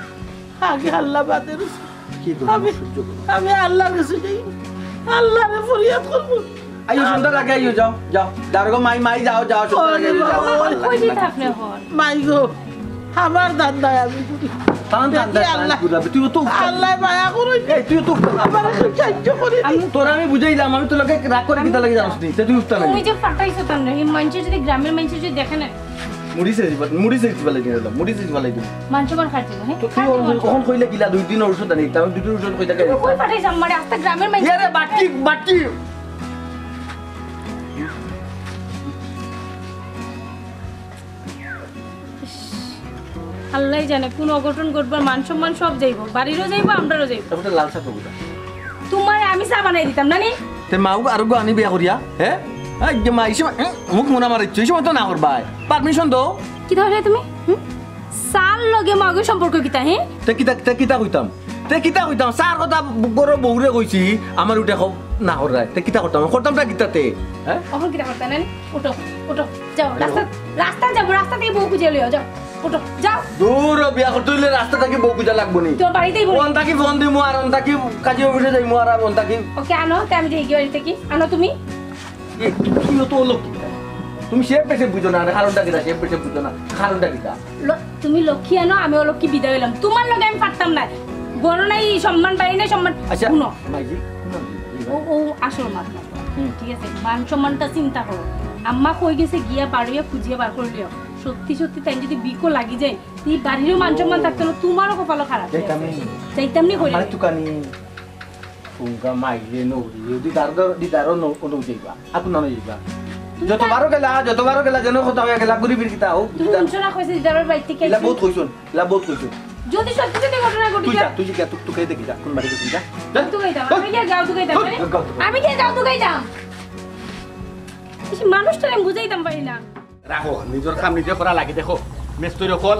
আগে আল্লাহ বাদে রুজি। কি করবো, আমি, সহ্য করবো। আমি আল্লাহর কাছে যাই, আল্লাহরে ফরিয়াদ করবো। আইও, সন্ধ্যা লাগে, আইও, যাও, যাও। দারোগা মাই, মাই, যাও, যাও, সন্ধ্যা লাগে, আইও, যাও। ওরে বাবা, কই দিতে আপনি এখন? মাই গো, আমার ধান্দায় আমি করি। তান ধান্দায় দেখি তান আল্লাহ, ঘুরাবে, তুই তো উঠতে আল্লাহ মায়া করুন। এই, তুই তো উঠতে আমার একটু সাহায্য করি। আমি তোর আমি বুঝাইলাম, আমি তোর লগে রাগ করে কিতা লাগে জানিস নি? তে তুই উঠতে তুমি লাগে। যে ফাটাইছো তার না, এই মানুষের যদি গ্রামের মানুষের যদি দেখে না, মুড়ি শেষ দিবা, মুড়ি শেষ দিবা লাগি দিলাম, মুড়ি শেষ দিবা লাগি দিলাম। মান সম্মান খাইছে না, হ্যাঁ? তো তুই খাইছে ওখান, মান সম্মান। ওখান কইলে কিলা দুই দিন ঔষধ আনি, তাও দুই দিন ঔষধ কইতা তুমি গেলে। কই পাঠাইছো আমারে? আস্তা গ্রামের মাইনষে ইয়া রে, বাটকি, বাটকি। ইস, আল্লাহই জানে কোন অঘটন ঘটবার, মান সম্মান সব যাইবো, বাড়িরও যাইবো, আমরারও যাইবো। তারপরে লাল চা তো বুঝা। তোমারে আমি চা বানাই দিতাম না নি? তে মাও আরো গো আনি বিয়া করিয়া, হ্যাঁ? এই যে মা, এই সময়, হুম, মুখ মনে আমার ইচ্ছে, এই সময় তো না করবায়। পারমিশন দাও। কিতা কইলে তুমি? হুম? চার লগে মাগর সম্পর্ক কিতা, হে? তে কিতা, তে কিতা কইতাম? তে কিতা কইতাম? চার কথা বড় বউরে কইছি, আমার উঠে কও না করায়। তে কিতা করতাম? করতামটা কিতা তে? হ্যাঁ? অখন কিতা করতাম না নি? উঠো, উঠো, যাও, রাস্তা, রাস্তা যাবো, রাস্তা থেকে বউ খুঁজে লিও, যাও, উঠো, যাও। দূর, বিয়া করতে হইলে রাস্তা থাকি বউ খুঁজা লাগবো নি। তোর বাড়িতেই বউ। অন থাকি ফোন দিমু আর অন থাকি কাজে অফিসে যাইমু আর অন থাকি। ওকে আনো, তে আমি দেখি বাড়ি থেকে। আনো তুমি। এ, তুমি তো অলক্ষী। তুমি সে পেশে বুঝো না, আরে কারণটা কিতা? সে পেশে বুঝো না, কারণটা কিতা? ল-, তুমি লক্ষ্মী আনো, আমি অলক্ষ্মী বিদায় হইলাম। তোমার লগে আমি পারতাম না। বড় নাই সম্মান, বাড়ি নাই সম্মান। আচ্ছা, শুনো। মাইজি, শুনো। ও, ও আসল মাত না। হুম। ঠিক আছে, মান সম্মানটা চিন্তা করো। আম্মা কই গেছে গিয়া বারইয়া খুঁজিয়া বার করলিও। সত্যি সত্যি তাই যদি বিকো লাগি যায়, এই বাড়িরও মান সম্মান থাকতো না, তোমারও কপালও খারাপ। যাইতাম নি। যাইতাম নি কইলে। আমার তো কানি ফুঙ্গা মাইলে নৌরি, দিদার, দিদারও নৌ-, নৌ যাইবা। আপু নানো যাইবা। যতবারও গেলা, যতবারও গেলা, যেন কথা অইয়া গেলা, ঘুরি ফিরি কিতা অউ? তুমি হুনছো না কইছে দিদার বাড়িত থাকি ইলা আইছি? বহুত কইছইন, ইলা বহুত কইছইন। যদি সত্যি সত্যি ঘটনা ঘটে তুই যা, যায়? তুই যা, তুই, তুই খাইতে গি যা, কোন বাড়ি গেছিস যা। যা। আমি তো খাইতাম, আমি কি আর গাঁও তো খাইতাম, যা, আরে? গাঁও তো খাইতাম। আমি কি আর গাঁও তো খাইতাম? এই মানুষটারে আমি বুঝাইতাম পারি না। রাখো, নিজর কাম নিজে করা লাগি। দেখো, মেস্তরি অকল,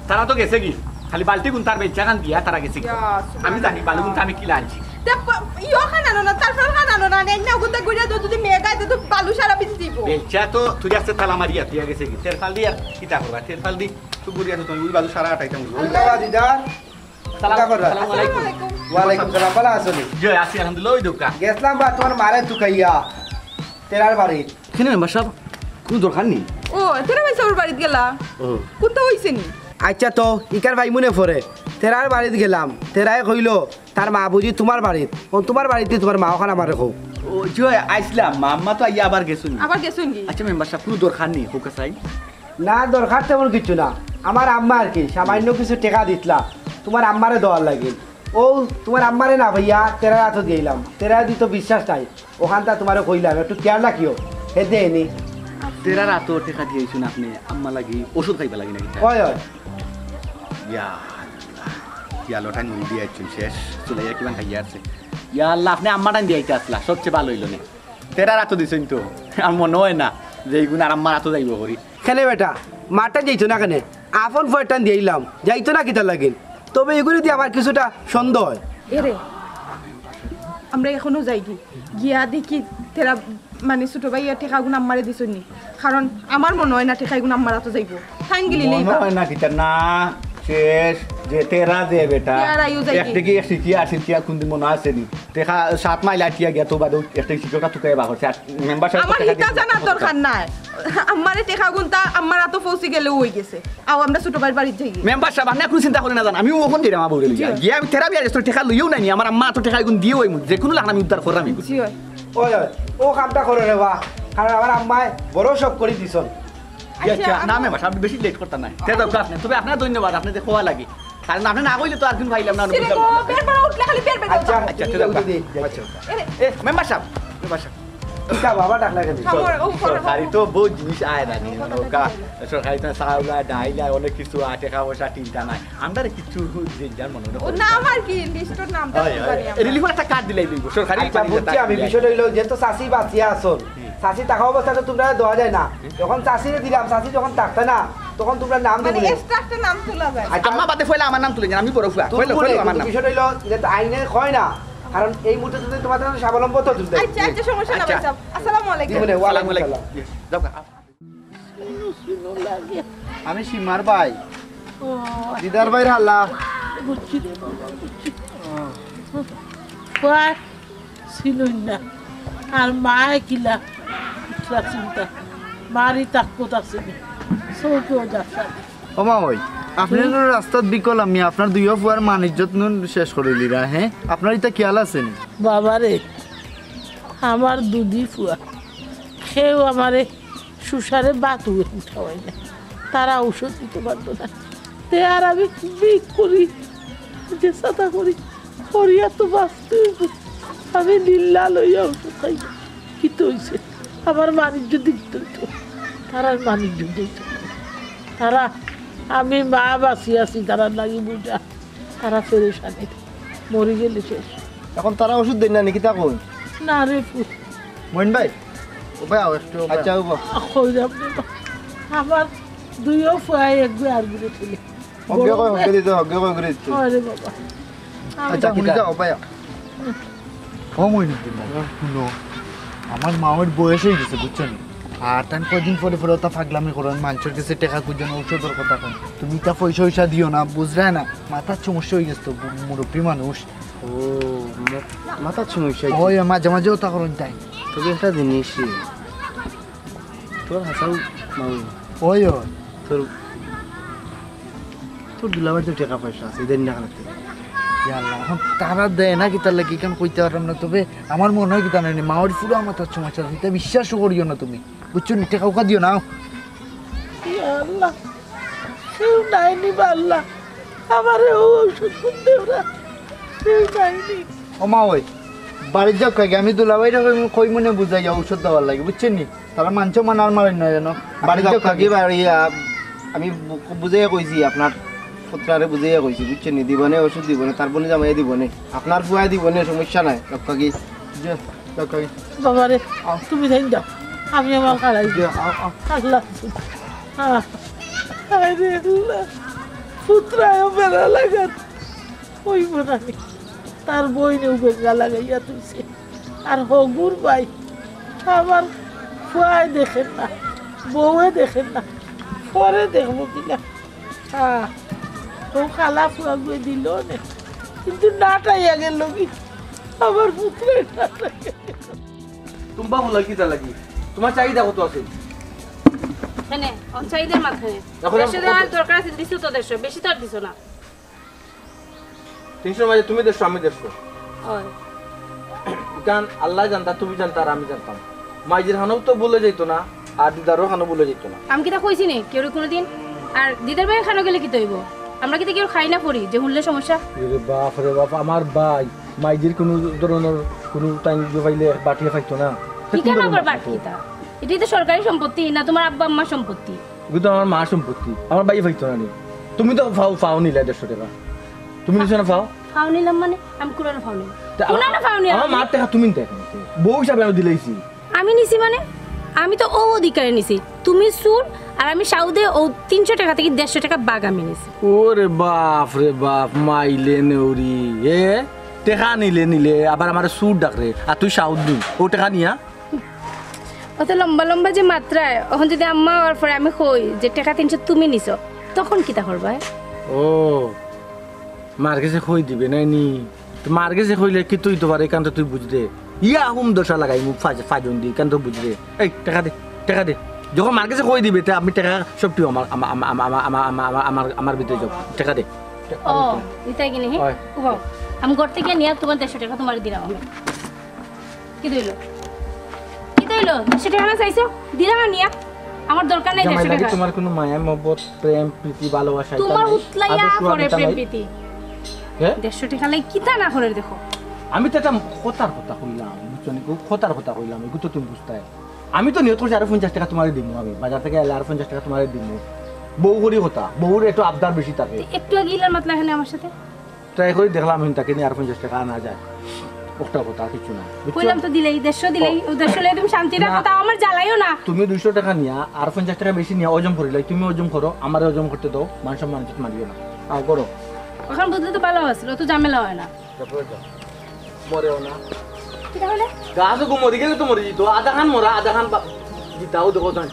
তারা তো গেছে গি, খালি বালতি গুনতার বেচ্চা খান দিয়া তারা গেছে গি। ইয়া, আমি জানি বালু গুনতা আমি কিলা আনছি। তে প-, ইয়ো খান আনো না, তার ফল খান আনো না, নেই না, ওগুনতা ঘুরিয়া তো যদি মেয়ে গায়, তো বালু সারা পিছে দিব। বেচ্চা তো তুই আসতে তালা মারিয়া তুই গেছে গি, তেরফাল দিয়া কিতা করবা, তেরফাল দি তো ঘুরিয়া তো তুমি ওই বালু সারা আটাইতাম। আল্লাহ দিদার। সালাম, কিতা করবা? আসসালামু আলাইকুম। ওয়ালাইকুম সালাম, ভালা আছো নি? জি, আছি আলহামদুলিল্লাহ, ওই দোকান। গেছলাম বা তোমার মারে তুকাইয়া, তেরার বাড়ি। কেনে মেম্বার সাব, কুনু দরকার নি? ও, তেরা ভাই সাবর বাড়িত গেলা? ও। কুনতা অইছে নি? আইচ্ছা তো, ইকার ভাই মনে পড়ে। তেরার বাড়িত গেলাম, তেরায় কইলো, তার মা বুঝি তোমার বাড়িত। ও, তোমার বাড়িত তোমার মা অখান আমারে কও। ও, জি অয়, আইছলাম, মা, আম্মা তো আইয়া আবার গেছইন নি। আবার গেছইন নি? আইচ্ছা মেম্বার সাব, কুনু দরকার নি, হোক সাই। না, দরকার তেমন কিচ্ছু না। আমার আম্মা আর কি, সামান্য কিছু টেকা দিতলা, তোমার আম্মারে দেওয়ার লাগি। ও, তোমার আম্মারে না পাইয়া, তেরার আতো দিলাম। তেরা দি তো বিশ্বাস নাই। অখানতা তোমারে কইলাম, একটু খেয়াল রাখিও, হে দেয়নি। তেরার আতো টেকা দিয়াইছইন আপনে, আম্মা লাগি, ওষুধ খাইবা লাগি নাকি? অয়, অয়। ইয়া আল্লাহ, ইয়া লটাই নুন দিয়াইছইন শেষ, চুলাইয়া কিমান খাইয়া আছে। ইয়া আল্লাহ, আপনে আম্মাটাইন দিয়াইতা আছলা, সবচেয়ে ভালা অইলো নে। তেরার আতো দিছইন তো, আর মনো অয় না যে ইগুন আর আম্মার আতো যাইবো করি। কেনে বেটা, মাটাইন যাইতো না কেনে? আপন ফুয়াটাইন দিয়াইলাম, যাইতো না কিতার লাগিন? তবে ইগুরে দি আমার কিছুটা সন্দেহ অয়। এরে, আমরা অখনো যাইগি, গিয়া দেখি তেরা মানে ছোট ভাইয়া টেকাগুন আম্মারে দিছইন নি, কারণ আমার মনো অয় না টেকাগুন আম্মার আতো যাইবো। তাইন গেলে মনো অয় না কিতা না, শেষ, যে তেরা যে বেটা, তেরাইও যাইগি। এক টেকি এক শিকিয়া, আর শিকিয়া কুনদিন মনো আছে নি? টেকা সাত মাইল আটিয়া গিয়া তো বাদে এক টেকি শিকিয়া তুকাইয়া বার করছে, আর মেম্বার সাব আমার টেকা হিতা দিতে জানার দরকার নাই। আম্মারে টেকাগুনতা আম্মার আতো পৌঁছি গেলেউ অইগেছে। আও, আমরা ছোট ভাইর বাড়িত যাই। মেম্বার সাব, আপনে কুনু চিন্তা করি না যান, আমিও অখন যাইরাম আমার বউরে লইয়া। জি। গিয়া আমি তেরা বিয়ার গেছি, টেকা লইয়াউ নাই নি, আমার আম্মা তো টেকা ইগুন দিয়াউ আইমু, যে কুনু লাখান আমি উদ্ধার কররাম ইগুন। জি অয়। অয়, অয়, অউ কামটা করো রে বা, কারণ আমার আম্মায় বড় শখ করি দিছইন। আচ্ছা, আচ্ছা, না আমি মেম্বার সাব, বেশি লেট করতা নায়। তে যাও আপনে, তবে আপনারে ধন্যবাদ, আপনে যে কওয়া লাগি। কারণ আপনে না কইলে তো আরকুন পাইলাম না, বুঝলাম না। বের বের উঠলে খালি বের বের আচ্ছা, আচ্ছা, তে যাও। আচ্ছা। এরে। এ, মেম্বার সাব, মেম্বার সাব। কিতা বাবা ডাকলা কেনে? সরকারি তো বহুত জিনিস আয় না নি, মানে, ওকা, সরকারি তো চাউল আয়, ডাইল আয়, অনেক কিছু আয়, টেকা পয়সা চিন্তা নাই। আমরারে কিচ্ছু যে যার মনে অয় না। ও নাম আর কি, লিস্টর নামটা অয়, অয়। রিলিফর একটা কার্ড দিলাই দিব, সরকারি আচ্ছা, পানি বুঝছি আমি, বিষয়টা অইলো, যেহেতু চাচি বাঁচিয়া আছইন, চাচি থাকা অবস্থায় তো তোমরারে দেওয়া যায় না। অখন চাচিরে দিলাম, চাচি যখন থাকতা না, তখন তোমরার নাম মানে, দিবো। এক্সট্রা একটা নাম তোলা যায়। আচ্ছা। আম্মা বাদে পয়লা আমার নাম তুলে নেন, আমি বড় ফুয়া। পয়লা, পয়লা আমার নাম। বিষয়টা অইলো, যেহেতু আইনে কয় না, কারণ এই মুহূর্তে যদি তোমাদের স্বাবলম্বন তো তুলতে আচ্ছা, আচ্ছা, সমস্যা না, আচ্ছা। ভাই সাহেব। আসসালামু আলাইকুম। দিবো নে, ওয়ালাইকুম সালাম। যাও গা। আমি সীমার ভাই। ও। দিদার ভাইর হালা। বুঝছি রে বাবা, বুঝছি। কয়, ছিলই না। আর মায়ে কিলা, ইতলা চিন্তা। মারি তাক কোথা ছিল? চৌকেও যাচ্ছে। ও মা, ওই, আপনি হুম? তো রাস্তাত বিকল, আমি আপনার দুইও ফুয়ার মান ইজ্জত নুন শেষ করিলিরা, হ্যাঁ? আপনার ইতা খেয়াল আছে নি? বাবা রে, আমার দুদি ফুয়া, কেউ আমারে সুসারে ভাত উঠাওয়ায় না, তারা ঔষধ দিতে পারতো না। তে আর আমি ভিক করি, যে সাদা করি, করিয়া তো বাঁচতে হইব। আমি লিল্লা লইয়া ঔষধ খাই। কিতা অইছে? আমার মান ইজ্জত দিত তো। তারার মান ইজ্জত দিত। তারা, আমি মা বাঁচি আছি, তারার লাগি বুঝা। তারা পেরেশানি। মরি গেলে শেষ। এখন তারা ওষুধ দেন না নি, কিতা কই? না রে পুত। মইন ভাই, ও ভাই, আও একটু, ও ভাই। আচ্ছা, ও বাবা। কইরাম রে বা। আমার দুইও ফুয়ায় এক বিয়ার ঘুরে ফেলে। হগে কই, হগে দিতে, হগে কই ঘুরে দিতে। আরে বাবা। আচ্ছা, হুনি যাও, ও ভাই। ও মইনুদ্দিন ভাই, হুনো, আমার মাওর বয়স অই গেছে, বুঝছো নি? আর তান কয়দিন পরে পরে ওটা পাগলামি করইন, মানষর গেছে টেকা খুঁজইন, ঔষধর কথা কইন। তুমি ইতা পয়সা অইসা দিও না, বুঝরায় না? মাথার সমস্যা অই গেছে তো, মু-, মুরব্বি মানুষ। ও, মা-, মাথার সমস্যা অইছে? ওই, মাঝে মাঝে ওটা করইন তাই। তবে একটা জিনিস, তোর হাসাও মাও। ওই, ওই। তোর, তোর দুলাভাইর তো টেকা পয়সা আছে, দেন না কেনে? ইয়া আল্লাহ, এখন তারা দেয় না কিতার লাগি, ইখান কইতে পারলাম না। তবে আমার মনো অয় কিতা জানো নি, মাওর পুরা মাথার সমস্যা আছে, ইতা বিশ্বাসও করিও না তুমি, বুঝছো নি? টেকা উকা দিও না। ইয়া আল্লাহ, কেউ নাই নি বা আল্লাহ, আমারে ও ঔষধ কোন দেও না, কেউ নাই নি। ও মা, ওই বাড়িত যাউক্কা গি, আমি দুলাভাইরে কইমু, কইমুনে বুঝাইয়া ঔষধ দেওয়ার লাগি, বুঝছইন নি? তারা মানছে মানার মারে না যেন। বাড়িত যাউক্কা গি। বাড়ি, আ, আমি বু-, বুঝাইয়া কইছি, আপনার পুত্রারে বুঝাইয়া কইছি, বুঝছইন নি? দিবনে, ঔষধ দিবনে, তার বইনে জামাইয়ে দিবনে, আপনার ফুয়ায় দিবনে, সমস্যা নাই। যাউক্কা গি। যা, যাউক্কা গি। বাবারে, আও। তুমি যাইন যাও, আমি আমার খালাই। যা, আও, আও। আল্লাহ। আহ, আরে আল্লাহ। পুত্রায় বেড়া লাগাত। কইব না নি? তার বইনেও বেঙ্গা লাগাইয়া থইছে। আর হগুর ভাই, আমার ফুয়ায় দেখের না, বউয়ে দেখের না, পরে দেখবো কিনা। আহ, ও খালা ফুয়াগুয়ে দিল নে, কিন্তু নাটাইয়া গেল কি? আমার পুত্রে নাটাইয়া গেল। তুমবা বলো কিতা লাগি? তুমার চাহিদা কত আছে? কেনে? অন চাহিদার মাথায়। এখন দেড়শো দেওয়ার দরকার আছে, দিছো তো দেড়শো, বেশি তো আর দিছো না। তিনশোর মাঝে তুমি দেড়শো, আমি দেড়শো। অয়। ইখান আল্লায় জানতা, তুমি জানতা, আর আমি জানতাম। মাইজির খানো তো ভুলে যাইতো না, আর দিদারও খানো ভুলে যাইতো না। আমি কিতা কইছি নি কেউরে কোনোদিন? আর দিদার ভাইর খানো গেলে কিতা অইবো? আমরা কিতা কেউ খাই না পড়ি যে হুনলে সমস্যা? এরে বাফ রে বাফ, আমার ভাই, মাইজির কোনো ধরনের কোনো টাইম পাইলে বাটিয়ে পাইতো না। কিতা না আবার বাট কিতা? এটাই তো সরকারি সম্পত্তি, না তুমার আব্বা আম্মার সম্পত্তি? ওগুলো তো আমার মার সম্পত্তি, আমার ভাইয়ে পাইতো না নি। তুমি তো ফাও, ফাও নিলে দেড়শো টেকা। তুমি নিছো না ফাও? ফাও নিলাম মানে? আমি কুরানো ফাও নিলাম। তা কুরানো ফাও নিলাম আমার মানে? মার টেকা তুমি নিতে এখন। বউ হিসাবে আমি দিলাইছি। আমি নিছি মানে? আমি তো ও অধিকারে নিছি। তুমি চুর, আর আমি সাউদে ও তিনশো টেকা থাকি দেড়শো টেকা ভাগ আমি নিছি। ওরে বাফ রে বাফ, মাইলে নেউরি, এ? টেকা নিলে নিলে, আবার আমারে চুর ডাকরে, আর তুই সাউদ নি, ও টেকা নিয়া? অত লম্বা লম্বা যে মাতরায়, অখন যদি আম্মা আওয়ার পরে আমি কই যে টেকা তিনশো তুমি নিছো, তখন কিতা করবায়? ও, মার গেছে কই দিবে নায় নি? তো মার গেছে কইলে কিতা অইতো পারে, ইখান তো তুই বুঝরে। ইয়া হুম দশা লাগাইমু ফাজ-, ফাজন দি, ইখান তো বুঝরে। এই, টেকা দে, টেকা দে। যখন মার গেছে কই দিবে, তে আমি টেকা সব তুই আমার, আমা-, আমা-, আমা-, আমা-, আমা-, আমা-, আমার, আমার ভিতরে যাও। টেকা দে। ও, দিতায় কিনি, হে? অয়। উবাও। আমি ঘর থাকি নিয়া তুমার দেড়শো টেকা তুমারে দিলাম আমি। কিতা অইলো? কিতা অইলো? দেড়শো টেকা না চাইছো? দিলাম না নিয়া। আমার দরকার নাই জামাই দেড়শো লাগি টেকা। তুমার কোনো মায়া মহব্বত, প্রেম, প্রীতি, ভালোবাসা, ইতা তুমার নাই? উতলাইয়া আদর সোহাগ পরে ইতা প্রেম নাই? প্রীতি। হে? দেড়শো টেকা লাগি কিতা না করের দেখো। আমি তো একটা কথার কথা কইলাম, বুঝছো নি? খুব কথার কথা কইলাম, এগু তো তুমি বুঝতায়। আমি তো নিয়ত করছি আরো পঞ্চাশ টেকা তুমারে দিমু আমি, বাজার থাকি আইলে আরো পঞ্চাশ টেকা তুমারে দিমু। বউ করি কথা, বউর একটু আবদার বেশি থাকে। একটু আগে ইলার মাতলা কেনে আমার সাথে? ট্রাই করি দেখলাম, আমি তাকে নিয়া আর পঞ্চাশ টেকা আনা যায়। একটা কথা, আর কিচ্ছু না, বুঝছো? কইলাম তো দিলাইছি, দেড়শো দিলাইছি, ও। ও দেড়শো লইয়া তুমি শান্তি রাখো, না। তাও আমার জ্বালাইও না। তুমি দুইশো টেকা নিয়া আর পঞ্চাশ টেকা বেশি নিয়া হজম করিলাই, তুমি হজম করো, আমারে হজম করতে দাও, মান সম্মান ইজ্জত মারিও না। আও, করো। অখন বুঝলে তো ভালা আছিল, অত ঝামেলা অয় না। তারপরে যাও। মরেও না। কিতা কইলে? গাছ গো মরি গেলে তো মরি যিতো, আধা খান মরা, আধা খান বা-, জিতাও দেখো তাই।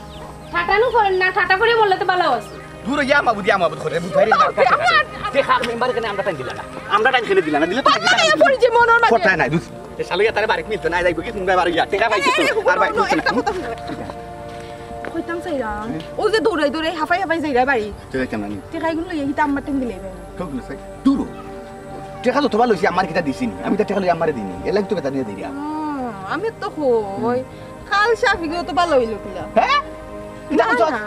ঠাটানো করেন না, ঠাটা করি মরলে তো ভালা আছিল। দূর ইয়া মাবুদ, ইয়া মাবুদ করে, বুঝাই রে, না, কাটে, কাটে। তে খাক মেম্বার কেনে আমরা টাইম দিলা না। আমরা টাইম কেনে দিলা না, দিলে তো আগে টাইম দিলা। পড়ি যে মনর মাঝে। কোথায় নাই, দূর। এ শালা ইয়া তারে বাড়িত মিলতো না, যাইবো কি, মুম্বাই বাড়ি গিয়া, টেকা পাইছে তো। একটা কথা হুনো। কইতাম চাইরাম, ও যে দৌড়াই দৌড়াই হাফাই হাফাই যাইরা বাড়ি। টেকা কেমন? টেকা এগুলো লইয়া কিতা আমার টাইম দিলে ভাই? ঠক না, সাই। দূর। টেকা তো তোমার লইছি, আমার কিতা দিছি নি? আমি তো টেকা লই আমারে দিনি। এর লাগি তো বেটা নিয়ে দিলাম। হুম, আমি তো কই, কাল শাফিকেও তো ভালা অইলো কিলা। হ্যাঁ? কিতা না, কইছস? না।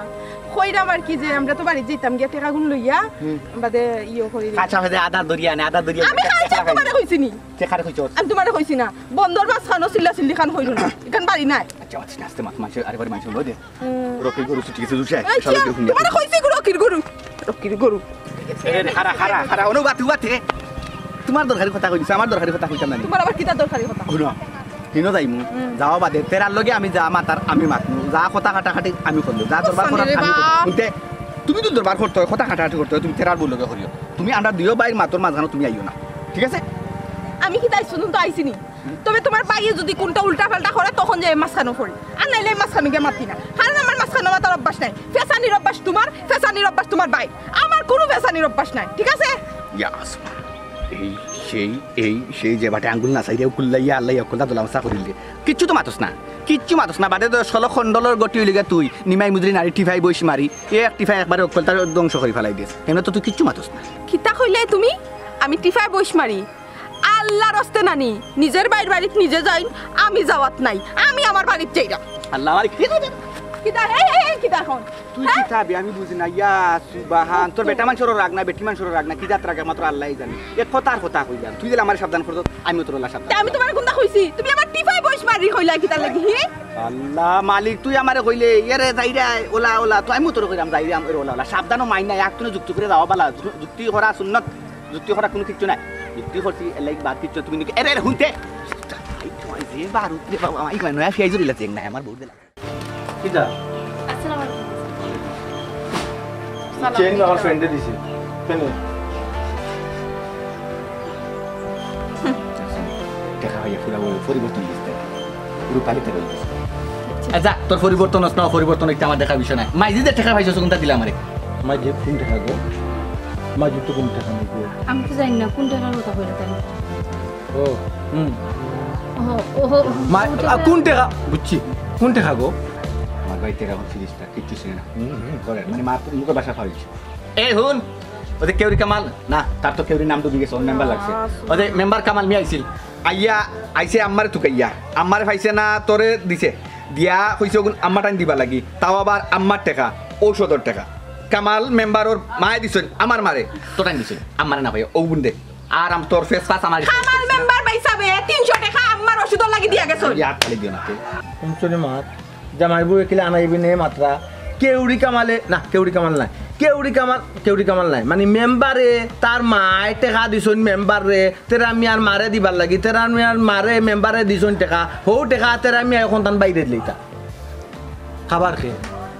কইরাম আর কি যে আমরা তো বাড়িত যাইতাম গিয়া টেকাগুন লইয়া, হুম। বাদে ইয়ে করি। কাঁচা হয়ে আদা দরিয়া নে, আদা দরিয়া আমি নে, কাল টেকা শাফিক তোমারে কইছি নি? টেকা কইছস? আমি তোমারে কইছি না। বন্দর মাছ খানো চিল্লা চিল্লি খান কইরো না। ইখান বাড়ি নায়। আচ্ছা, আচ্ছা, আস্তে মাত, মানষে আরে বাড়ি মানষে লই দে। হুম। রকির গরু ছুটি গেছে, দুষে। এই শালা কিয়া? গরু হুনিয়া। তোমারে কইছি গরু, রকির গরু। রকির গরু। এ, খারা, খারা, খারা, অনু বাতু বাতে। তোমার দরকারি কথা কইছি, আমার দরকারি কথা কইতাম না নি। তোমার আবার কিতা দরকারি কথা? হুনো, হিনো যাইমু, হুম। যাওয়া বাদে, তেরার লগে আমি যা মাতার আমি মাতমু, যা কথা কাটাকাটি আমি করমু, যা দরবার বুঝছো করার নি রে আমি করমু। বাপ? হুনতে, তুমি তো দরবার করতে হয়, কথা কাটাকাটি করতে হয়, তুমি তেরার বউ লগে করিও। তুমি আমরা দুইও ভাইর মাতর মাঝখানো তুমি আইও না, ঠিক আছে? আমি কিতা আইজ পর্যন্ত আইছি নি? তবে তোমার ভাইয়ে যদি কোনটা উল্টা পাল্টা করে, তখন যে মাঝখানো পড়ি, আর নাইলে মাঝখানো গিয়া মাতি না, কারণ আমার মাঝখানো মাতার অভ্যাস নাই। ফেসানির অভ্যাস তোমার, ফেসানির অভ্যাস তোমার ভাই, আমার কোনো ফেসানির অভ্যাস নাই, ঠিক আছে? ইয়া আসমা, এই সেই, এই সেই যে বাটে আঙ্গুল না চাইলেও কুল্লাইয়া আল্লাহ অকলতা দোলামসা করিল দে। কিচ্ছু তো মাতস না, কিচ্ছু মাতস না। বাদে তো ষোলো খণ্ডলর গটি হইলে গিয়া তুই নিমাই মুজরি নারী টিফাই বইস মারি, এ এক টিফাই একবারে অকলতার ধ্বংস করি ফেলাই দিস। এমনি তো তুই কিচ্ছু মাতস না। কিতা কইলে তুমি? আমি টিফাই বইস মারি? আল্লাহর হস্তে নানি, নিজের ভাইর বাড়িত নিজে যাইন, আমি যাওয়াত নাই, আমি আমার বাড়িত যাইরাম। আল্লাহ আমার কি কিতা, এই, এই, এই, দেখো, তুই কি চাবি? আমি বুঝি না। ইয়া সুবাহান, তোর বেটা মানষরও রাগ না, বেটি মানষরও রাগ না, কি জাত রাগ একমাত্র আল্লাহই জানে। এক কথার কথা কইলাম, তুই দিলে আমার সাবধান করতো, আমিও তোর আল্লাহ সাবধান। তে আমি তোমার কোনটা কইছি? তুমি আমার টিফাই বইস মারি কইলা কিতার লাগি, হি? আল্লাহ মালিক, তুই আমারে কইলে, "এরে যাইরা, ওলা, ওলা," তো আমিও তোর কইলাম, "যাইরা, ওলা, ওলা।" সাবধানও মাই না, এক তুনে যুক্তি করে যাওয়া বালা, যুক্তি করা সুন্নত, যুক্তি করা কোনো কিচ্ছু নাই। যুক্তি করছি, এর লাগি বাদ কিচ্ছু, তুমি নাকি, এরে, এরে, হুনতে। এই তোমার যে বারুদ রে বাবা, আমার নয়া ফিয়াই জুড়িলা চেক নাই, আমার বউর দিলা। কিতা? আসসালামু আলাইকুম। চেইন আমার ফ্রেন্ডে দিছে। কেনে? দেখা হইয়া পুরা ওই পরিবর্তন দিছে। রূপালি তেল হইছে। আচ্ছা, তোর পরিবর্তন হস না, পরিবর্তন একটা আমার দেখার বিষয় না। মাইজি যে টেকা পাইছস, কোনটা দিলা আমারে? মাইজি কোন টেকা গো? মাইজি তো কোন টেকা নেই গো? আমি তো জানি না কোন টেকার কথা কইলে তাই। ও, হুম। ওহো, ওহো, মা-, ওটা আ, তো কোন টেকা? বুঝছি। কোন টেকা গো? আমার বাড়িতে এখন তিরিশটা, কিচ্ছু ছিল না। হুম, হুম, করে। মানে, মা তো মুখে বাসা খাওয়াইছে। এই হুন, ওই যে কেউরি কামাল, না, তার তো কেউরি নাম ডুবি গেছে, ওর মেম্বার লাগছে। ওই যে মেম্বার কামাল মিয়া আইছিল, আইয়া, আইছে আম্মারে তুকাইয়া, আম্মারে পাইছে না, তোরে দিছে, দিয়া কইছে, "ওগুন আম্মা টাইন দিবা লাগি, তাও আবার আম্মার টেকা, ঔষধর টেকা।" কামাল মেম্বার ওর মায়ে দিছইন, আমার মারে, তো টাইন দিছইন, আম্মারে না পাইয়া, ওগুন দে। আর আম তোর ফেস ফাস আমার কামাল মেম্বার ভাই সাবে তিনশো টেকা আম্মার ওষুধর লাগি দিয়া গেছইন। ইয়ার তালি দিও না তো। হুনছো নি মাত, জামাই বউ একিলা আনাইবি নে মাত্রা। কেউরি কামালে, না, কেউরি কামাল নাই। কেউরি কামাল, কেউরি কামাল নাই। মানে মেম্বারে তার মায় টেকা দিছইন মেম্বাররে, তেরা মিয়ার মারে দিবার লাগি। তেরা মিয়ার মারে মেম্বারে দিছইন টেকা। হউ টেকা তেরা মিয়া এখন তান বাইরে দিলিতা। খাবার খে?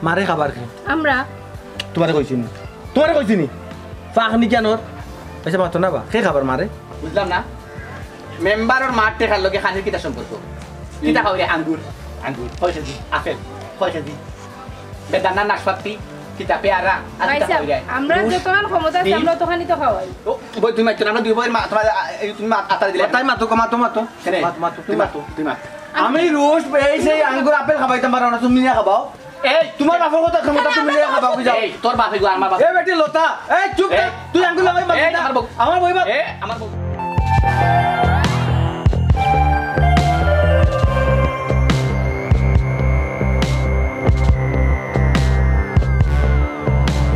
মারে খাবার খে? আমরা। তোমারে কইছি নি? তোমারে কইছি নি? ফাঁক নি কেন ওর? আচ্ছা, মাতো না বা। খে খাবার মারে? বুঝলাম না। মেম্বারর মার টেকার লগে খানির কিতা সম্পর্ক? কিতা খাওয়াইরে? আঙ্গুর, আঙ্গুর, কয় কেজি? আপেল, কয় কেজি? বেদানা, নাশপাতি, কিতা পেয়ারা, আর ভাই কিতা সাহেব, খাওয়াইরে? আমরা রুশ, যতখান ক্ষমতা আছে, ডিম। আমরা অতখানি তো খাওয়াই। ও, বই, তুমি মাতছো না, আমরা দুই বইয়ের মা-, তোমার, আ, এই তুমি মা-, আতারে দিলে। তাই মাতো, মাতো, মাতো। কেনে? মাত, মাতো, তুমি তুমি মাতো। মাতো, তুমি মাতো। আমি রুশ, এই সেই আঙ্গুর, আপেল খাবাইতাম পারো না, তুমি নিয়া খাবাও। এই, তোমার বাপর কথা ক্ষমতা তুমি নিয়া খাবাও, বুঝাও। এই, তোর বাপে গো, আমার বাপ। এ বেটি লতা, এই চুপ থাক, এই, তুই আঙ্গুর লাগাই মাত এই, না। আমার বউ। আমার বউ, এই, আমার বউ।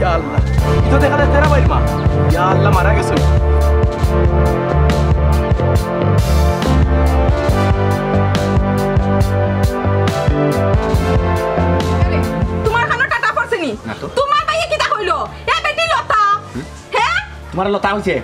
ইয়া আল্লাহ, ইতো দেখা যায় তেরা ভাইর মা। ইয়া আল্লাহ, মারা গেছে। তোমার কানো টাটা পড়ছে নি? না তো। তোমার ভাইয়ে কিতা কইলো? এ বেটি লতা। হুম? হ্যাঁ? তোমার লতা কইছে?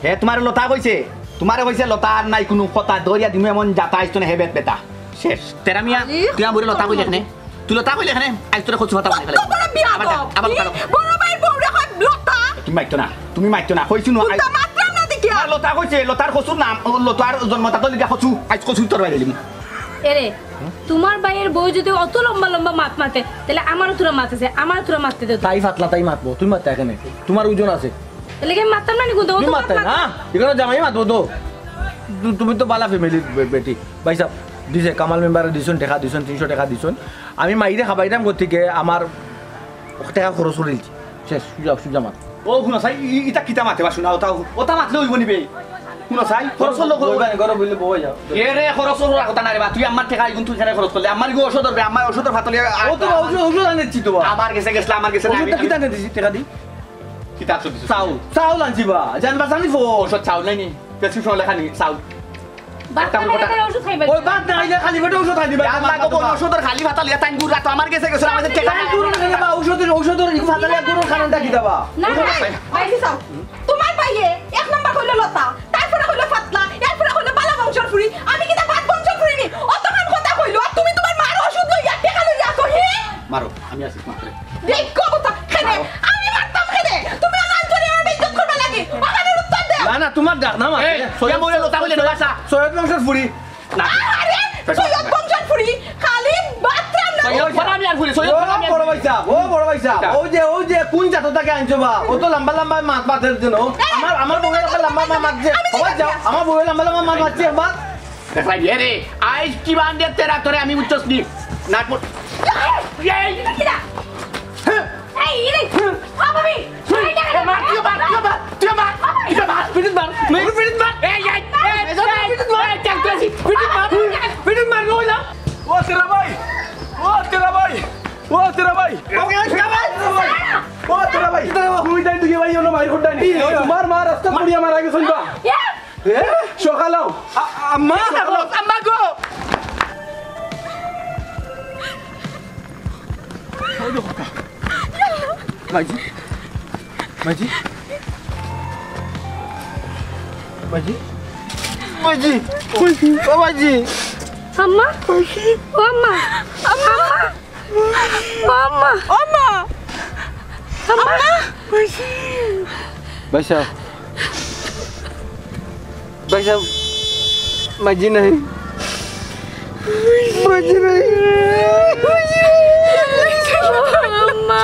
হে, তোমার লতা কইছে? তোমারে কইছে লতা আর নাই কুনু কথা, দরিয়া দিমু এমন জাতা আইতো না হে বেত বেটা। শেষ। তেরা মিয়া, আরে, তুই আমারে লতা কইলে কেনে? তুই লতা কইলে কেনে? আইজ তোরে কচু কথা কত বলে। বড় বিয়াদব। আবার ডাক, আবার ডাক। বড় ভাইর বউরে কয় লতা। তুমি মাইতো না, তুমি মাইতো না, কইছি নু, আই-, কুত্তা মাতরাম না দেখিয়া। আর লতা কইছে, লতার কচুর নাম, ও লতার জন্মদাতা লিখা কচু, আইজ কচু তোর বাইরে দিমু। এরে, তোমার ভাইয়ের বউ যদি অত লম্বা লম্বা মাত মাতে, তাহলে আমারও তোরা মাত আছে, আমারও তোরা মাততে দে তো। তাই ফাতলা, তাই মাতবো, তুই মাততে কেনে? তোমার ওজন আছে। তাহলে কি আমি মাততাম না নি কোনটা? তুমি মাততায় না, এখানে জামাই মাতবো তো। তু-, তুমি তো বালা ফ্যামিলির বে-, বেটি। ভাই সাহেব, দিছে, কামাল মেম্বারে দিছইন, টেকা দিছইন, তিনশো টেকা দিছইন। আমি মাইরে খাবাইতাম গতিকে আমার টেকা খরচ করিলছি। শেষ, সুজা, সুজা মাত। ও, হুনো চাই, ই-, ইতা কিতা মাতে বা শুনা, ওটা, ওটা মাতলে অইবো নি বে? হুনো চাই, খরচ করলো, খরচ বইবা, ঘরে বইলে বই যাও। এ রে, খরচ করার কথা না রে বা, তুই আমার টেকা ইগুন তুই এখানে খরচ করলে, আমার ইগু ঔষধ ধরবে, আমার ঔষধের ফাতলে, ও তো বা ঔষধ, ঔষধ আনিছি তো বা। আমার গেছে গেছলা, আমার গেছে নাই। ঔষধটা কিতা আনিছি টেকা দি? কিতা আনছো দিছো? চাউল, চাউল আনছি বা, জান বাঁচানি ফো। ঔষধ চাউল নাই নি? প্রেসক্রিপশন লেখা নি চাউল। ভাত না খাইলে তাহলে ঔষধ খাইবা। ওই ভাত না খাইলে খালি পেটে ঔষধ খাইবা। আল্লাহ গো, বল, ঔষধর খালি ফাতা লিয়া তাইন গুড়া তো আমার গেছে গেছে, আমাদের টেকা নাই। ঔষধ খাইবা, ঔষধের, ঔষধের এই ফাতা লিয়া গরুর খানোটা কি দাবা? না, না, না, ভাই, ভাই, চাও। তোমার ভাইয়ে এক নাম্বার কইলো লতা, তারপরে কইলো ফাতলা, এরপরে কইলো বালা বংশর ফুরি। আমি কিতা বাদ বংশর ফুরি নি? অতখান কথা কইলো, আর তুমি তোমার মার ওষুধ লইয়া, টেকা লইয়া আছো, হে? মারো, আমি আছি, মারো। দেখো কথা, কেনে? মারো। আমি মারতাম কেনে? তুমি আমার জন্য আমার বেইজ্জত করবা লাগি। ওখানে উত্তর দেও। না, না, তোমার ডাক না, মা। এই, সৈয়দ, ইয়া বলে লতা বলে সৈয়দ, লতা। সৈয়দ বংশর ফুরি। না। আরে, সৈয়দ বংশর ফুরি, খালি বাথরুম না। সৈয়দ ফরামিয়ার ফুরি, সৈয়দ ও, ফরামিয়ার বড় ভাই সাহেব, ও, বড় ভাই সাহেব, ওই যে, ওই যে, কোন জাত থেকে আনছো বা? ও তো লম্বা লম্বা মাত মাতের জন্য। এই, আমার, আমার বউয়ে লম্বা লম্বা মাত মাতছে। আমি সবাই যাও, আমার বউয়ে লম্বা লম্বা মাত মাতছে, বাস। দেখলাই, এ রে, আইজ কি বান্ডে তেরা তোরে আমি বুঝছস নি? নাটবট। এই, এই, এটা কি না? এই, এই, এই, বাবা রে, এই, এটা এ, মার, তুই মার, তুই মার, তুই মার, তুই মার। পিঠিত মার, পিঠিত মার। এই, এই, এই, এই, পিঠিত মার। এই, এই, এই, পিঠিত মার, পিঠিত মার, ওই না। ও তেরা ভাই, ও তেরা ভাই, ও তেরা ভাই। ও, তোরা ভাই, তোরা ভাই, হুই দাই তুই ভাই, অনো মাইর খোর দাই নি। তোমার মা রাস্তাত পড়িয়া মারা গেছইন বা। এ? সকালাও। আম্মা। আম্মা গো। মাঝি। মাঝি। মাঝি। মাঝি। ও মাঝি। আম্মা। ও আম্মা। আম্মা। ও আম্মা। ও আম্মা। আম্মা। ভাই সাহেব। ভাই সাহেব, মাঝি নাই। মাঝি নাই। আম্মা।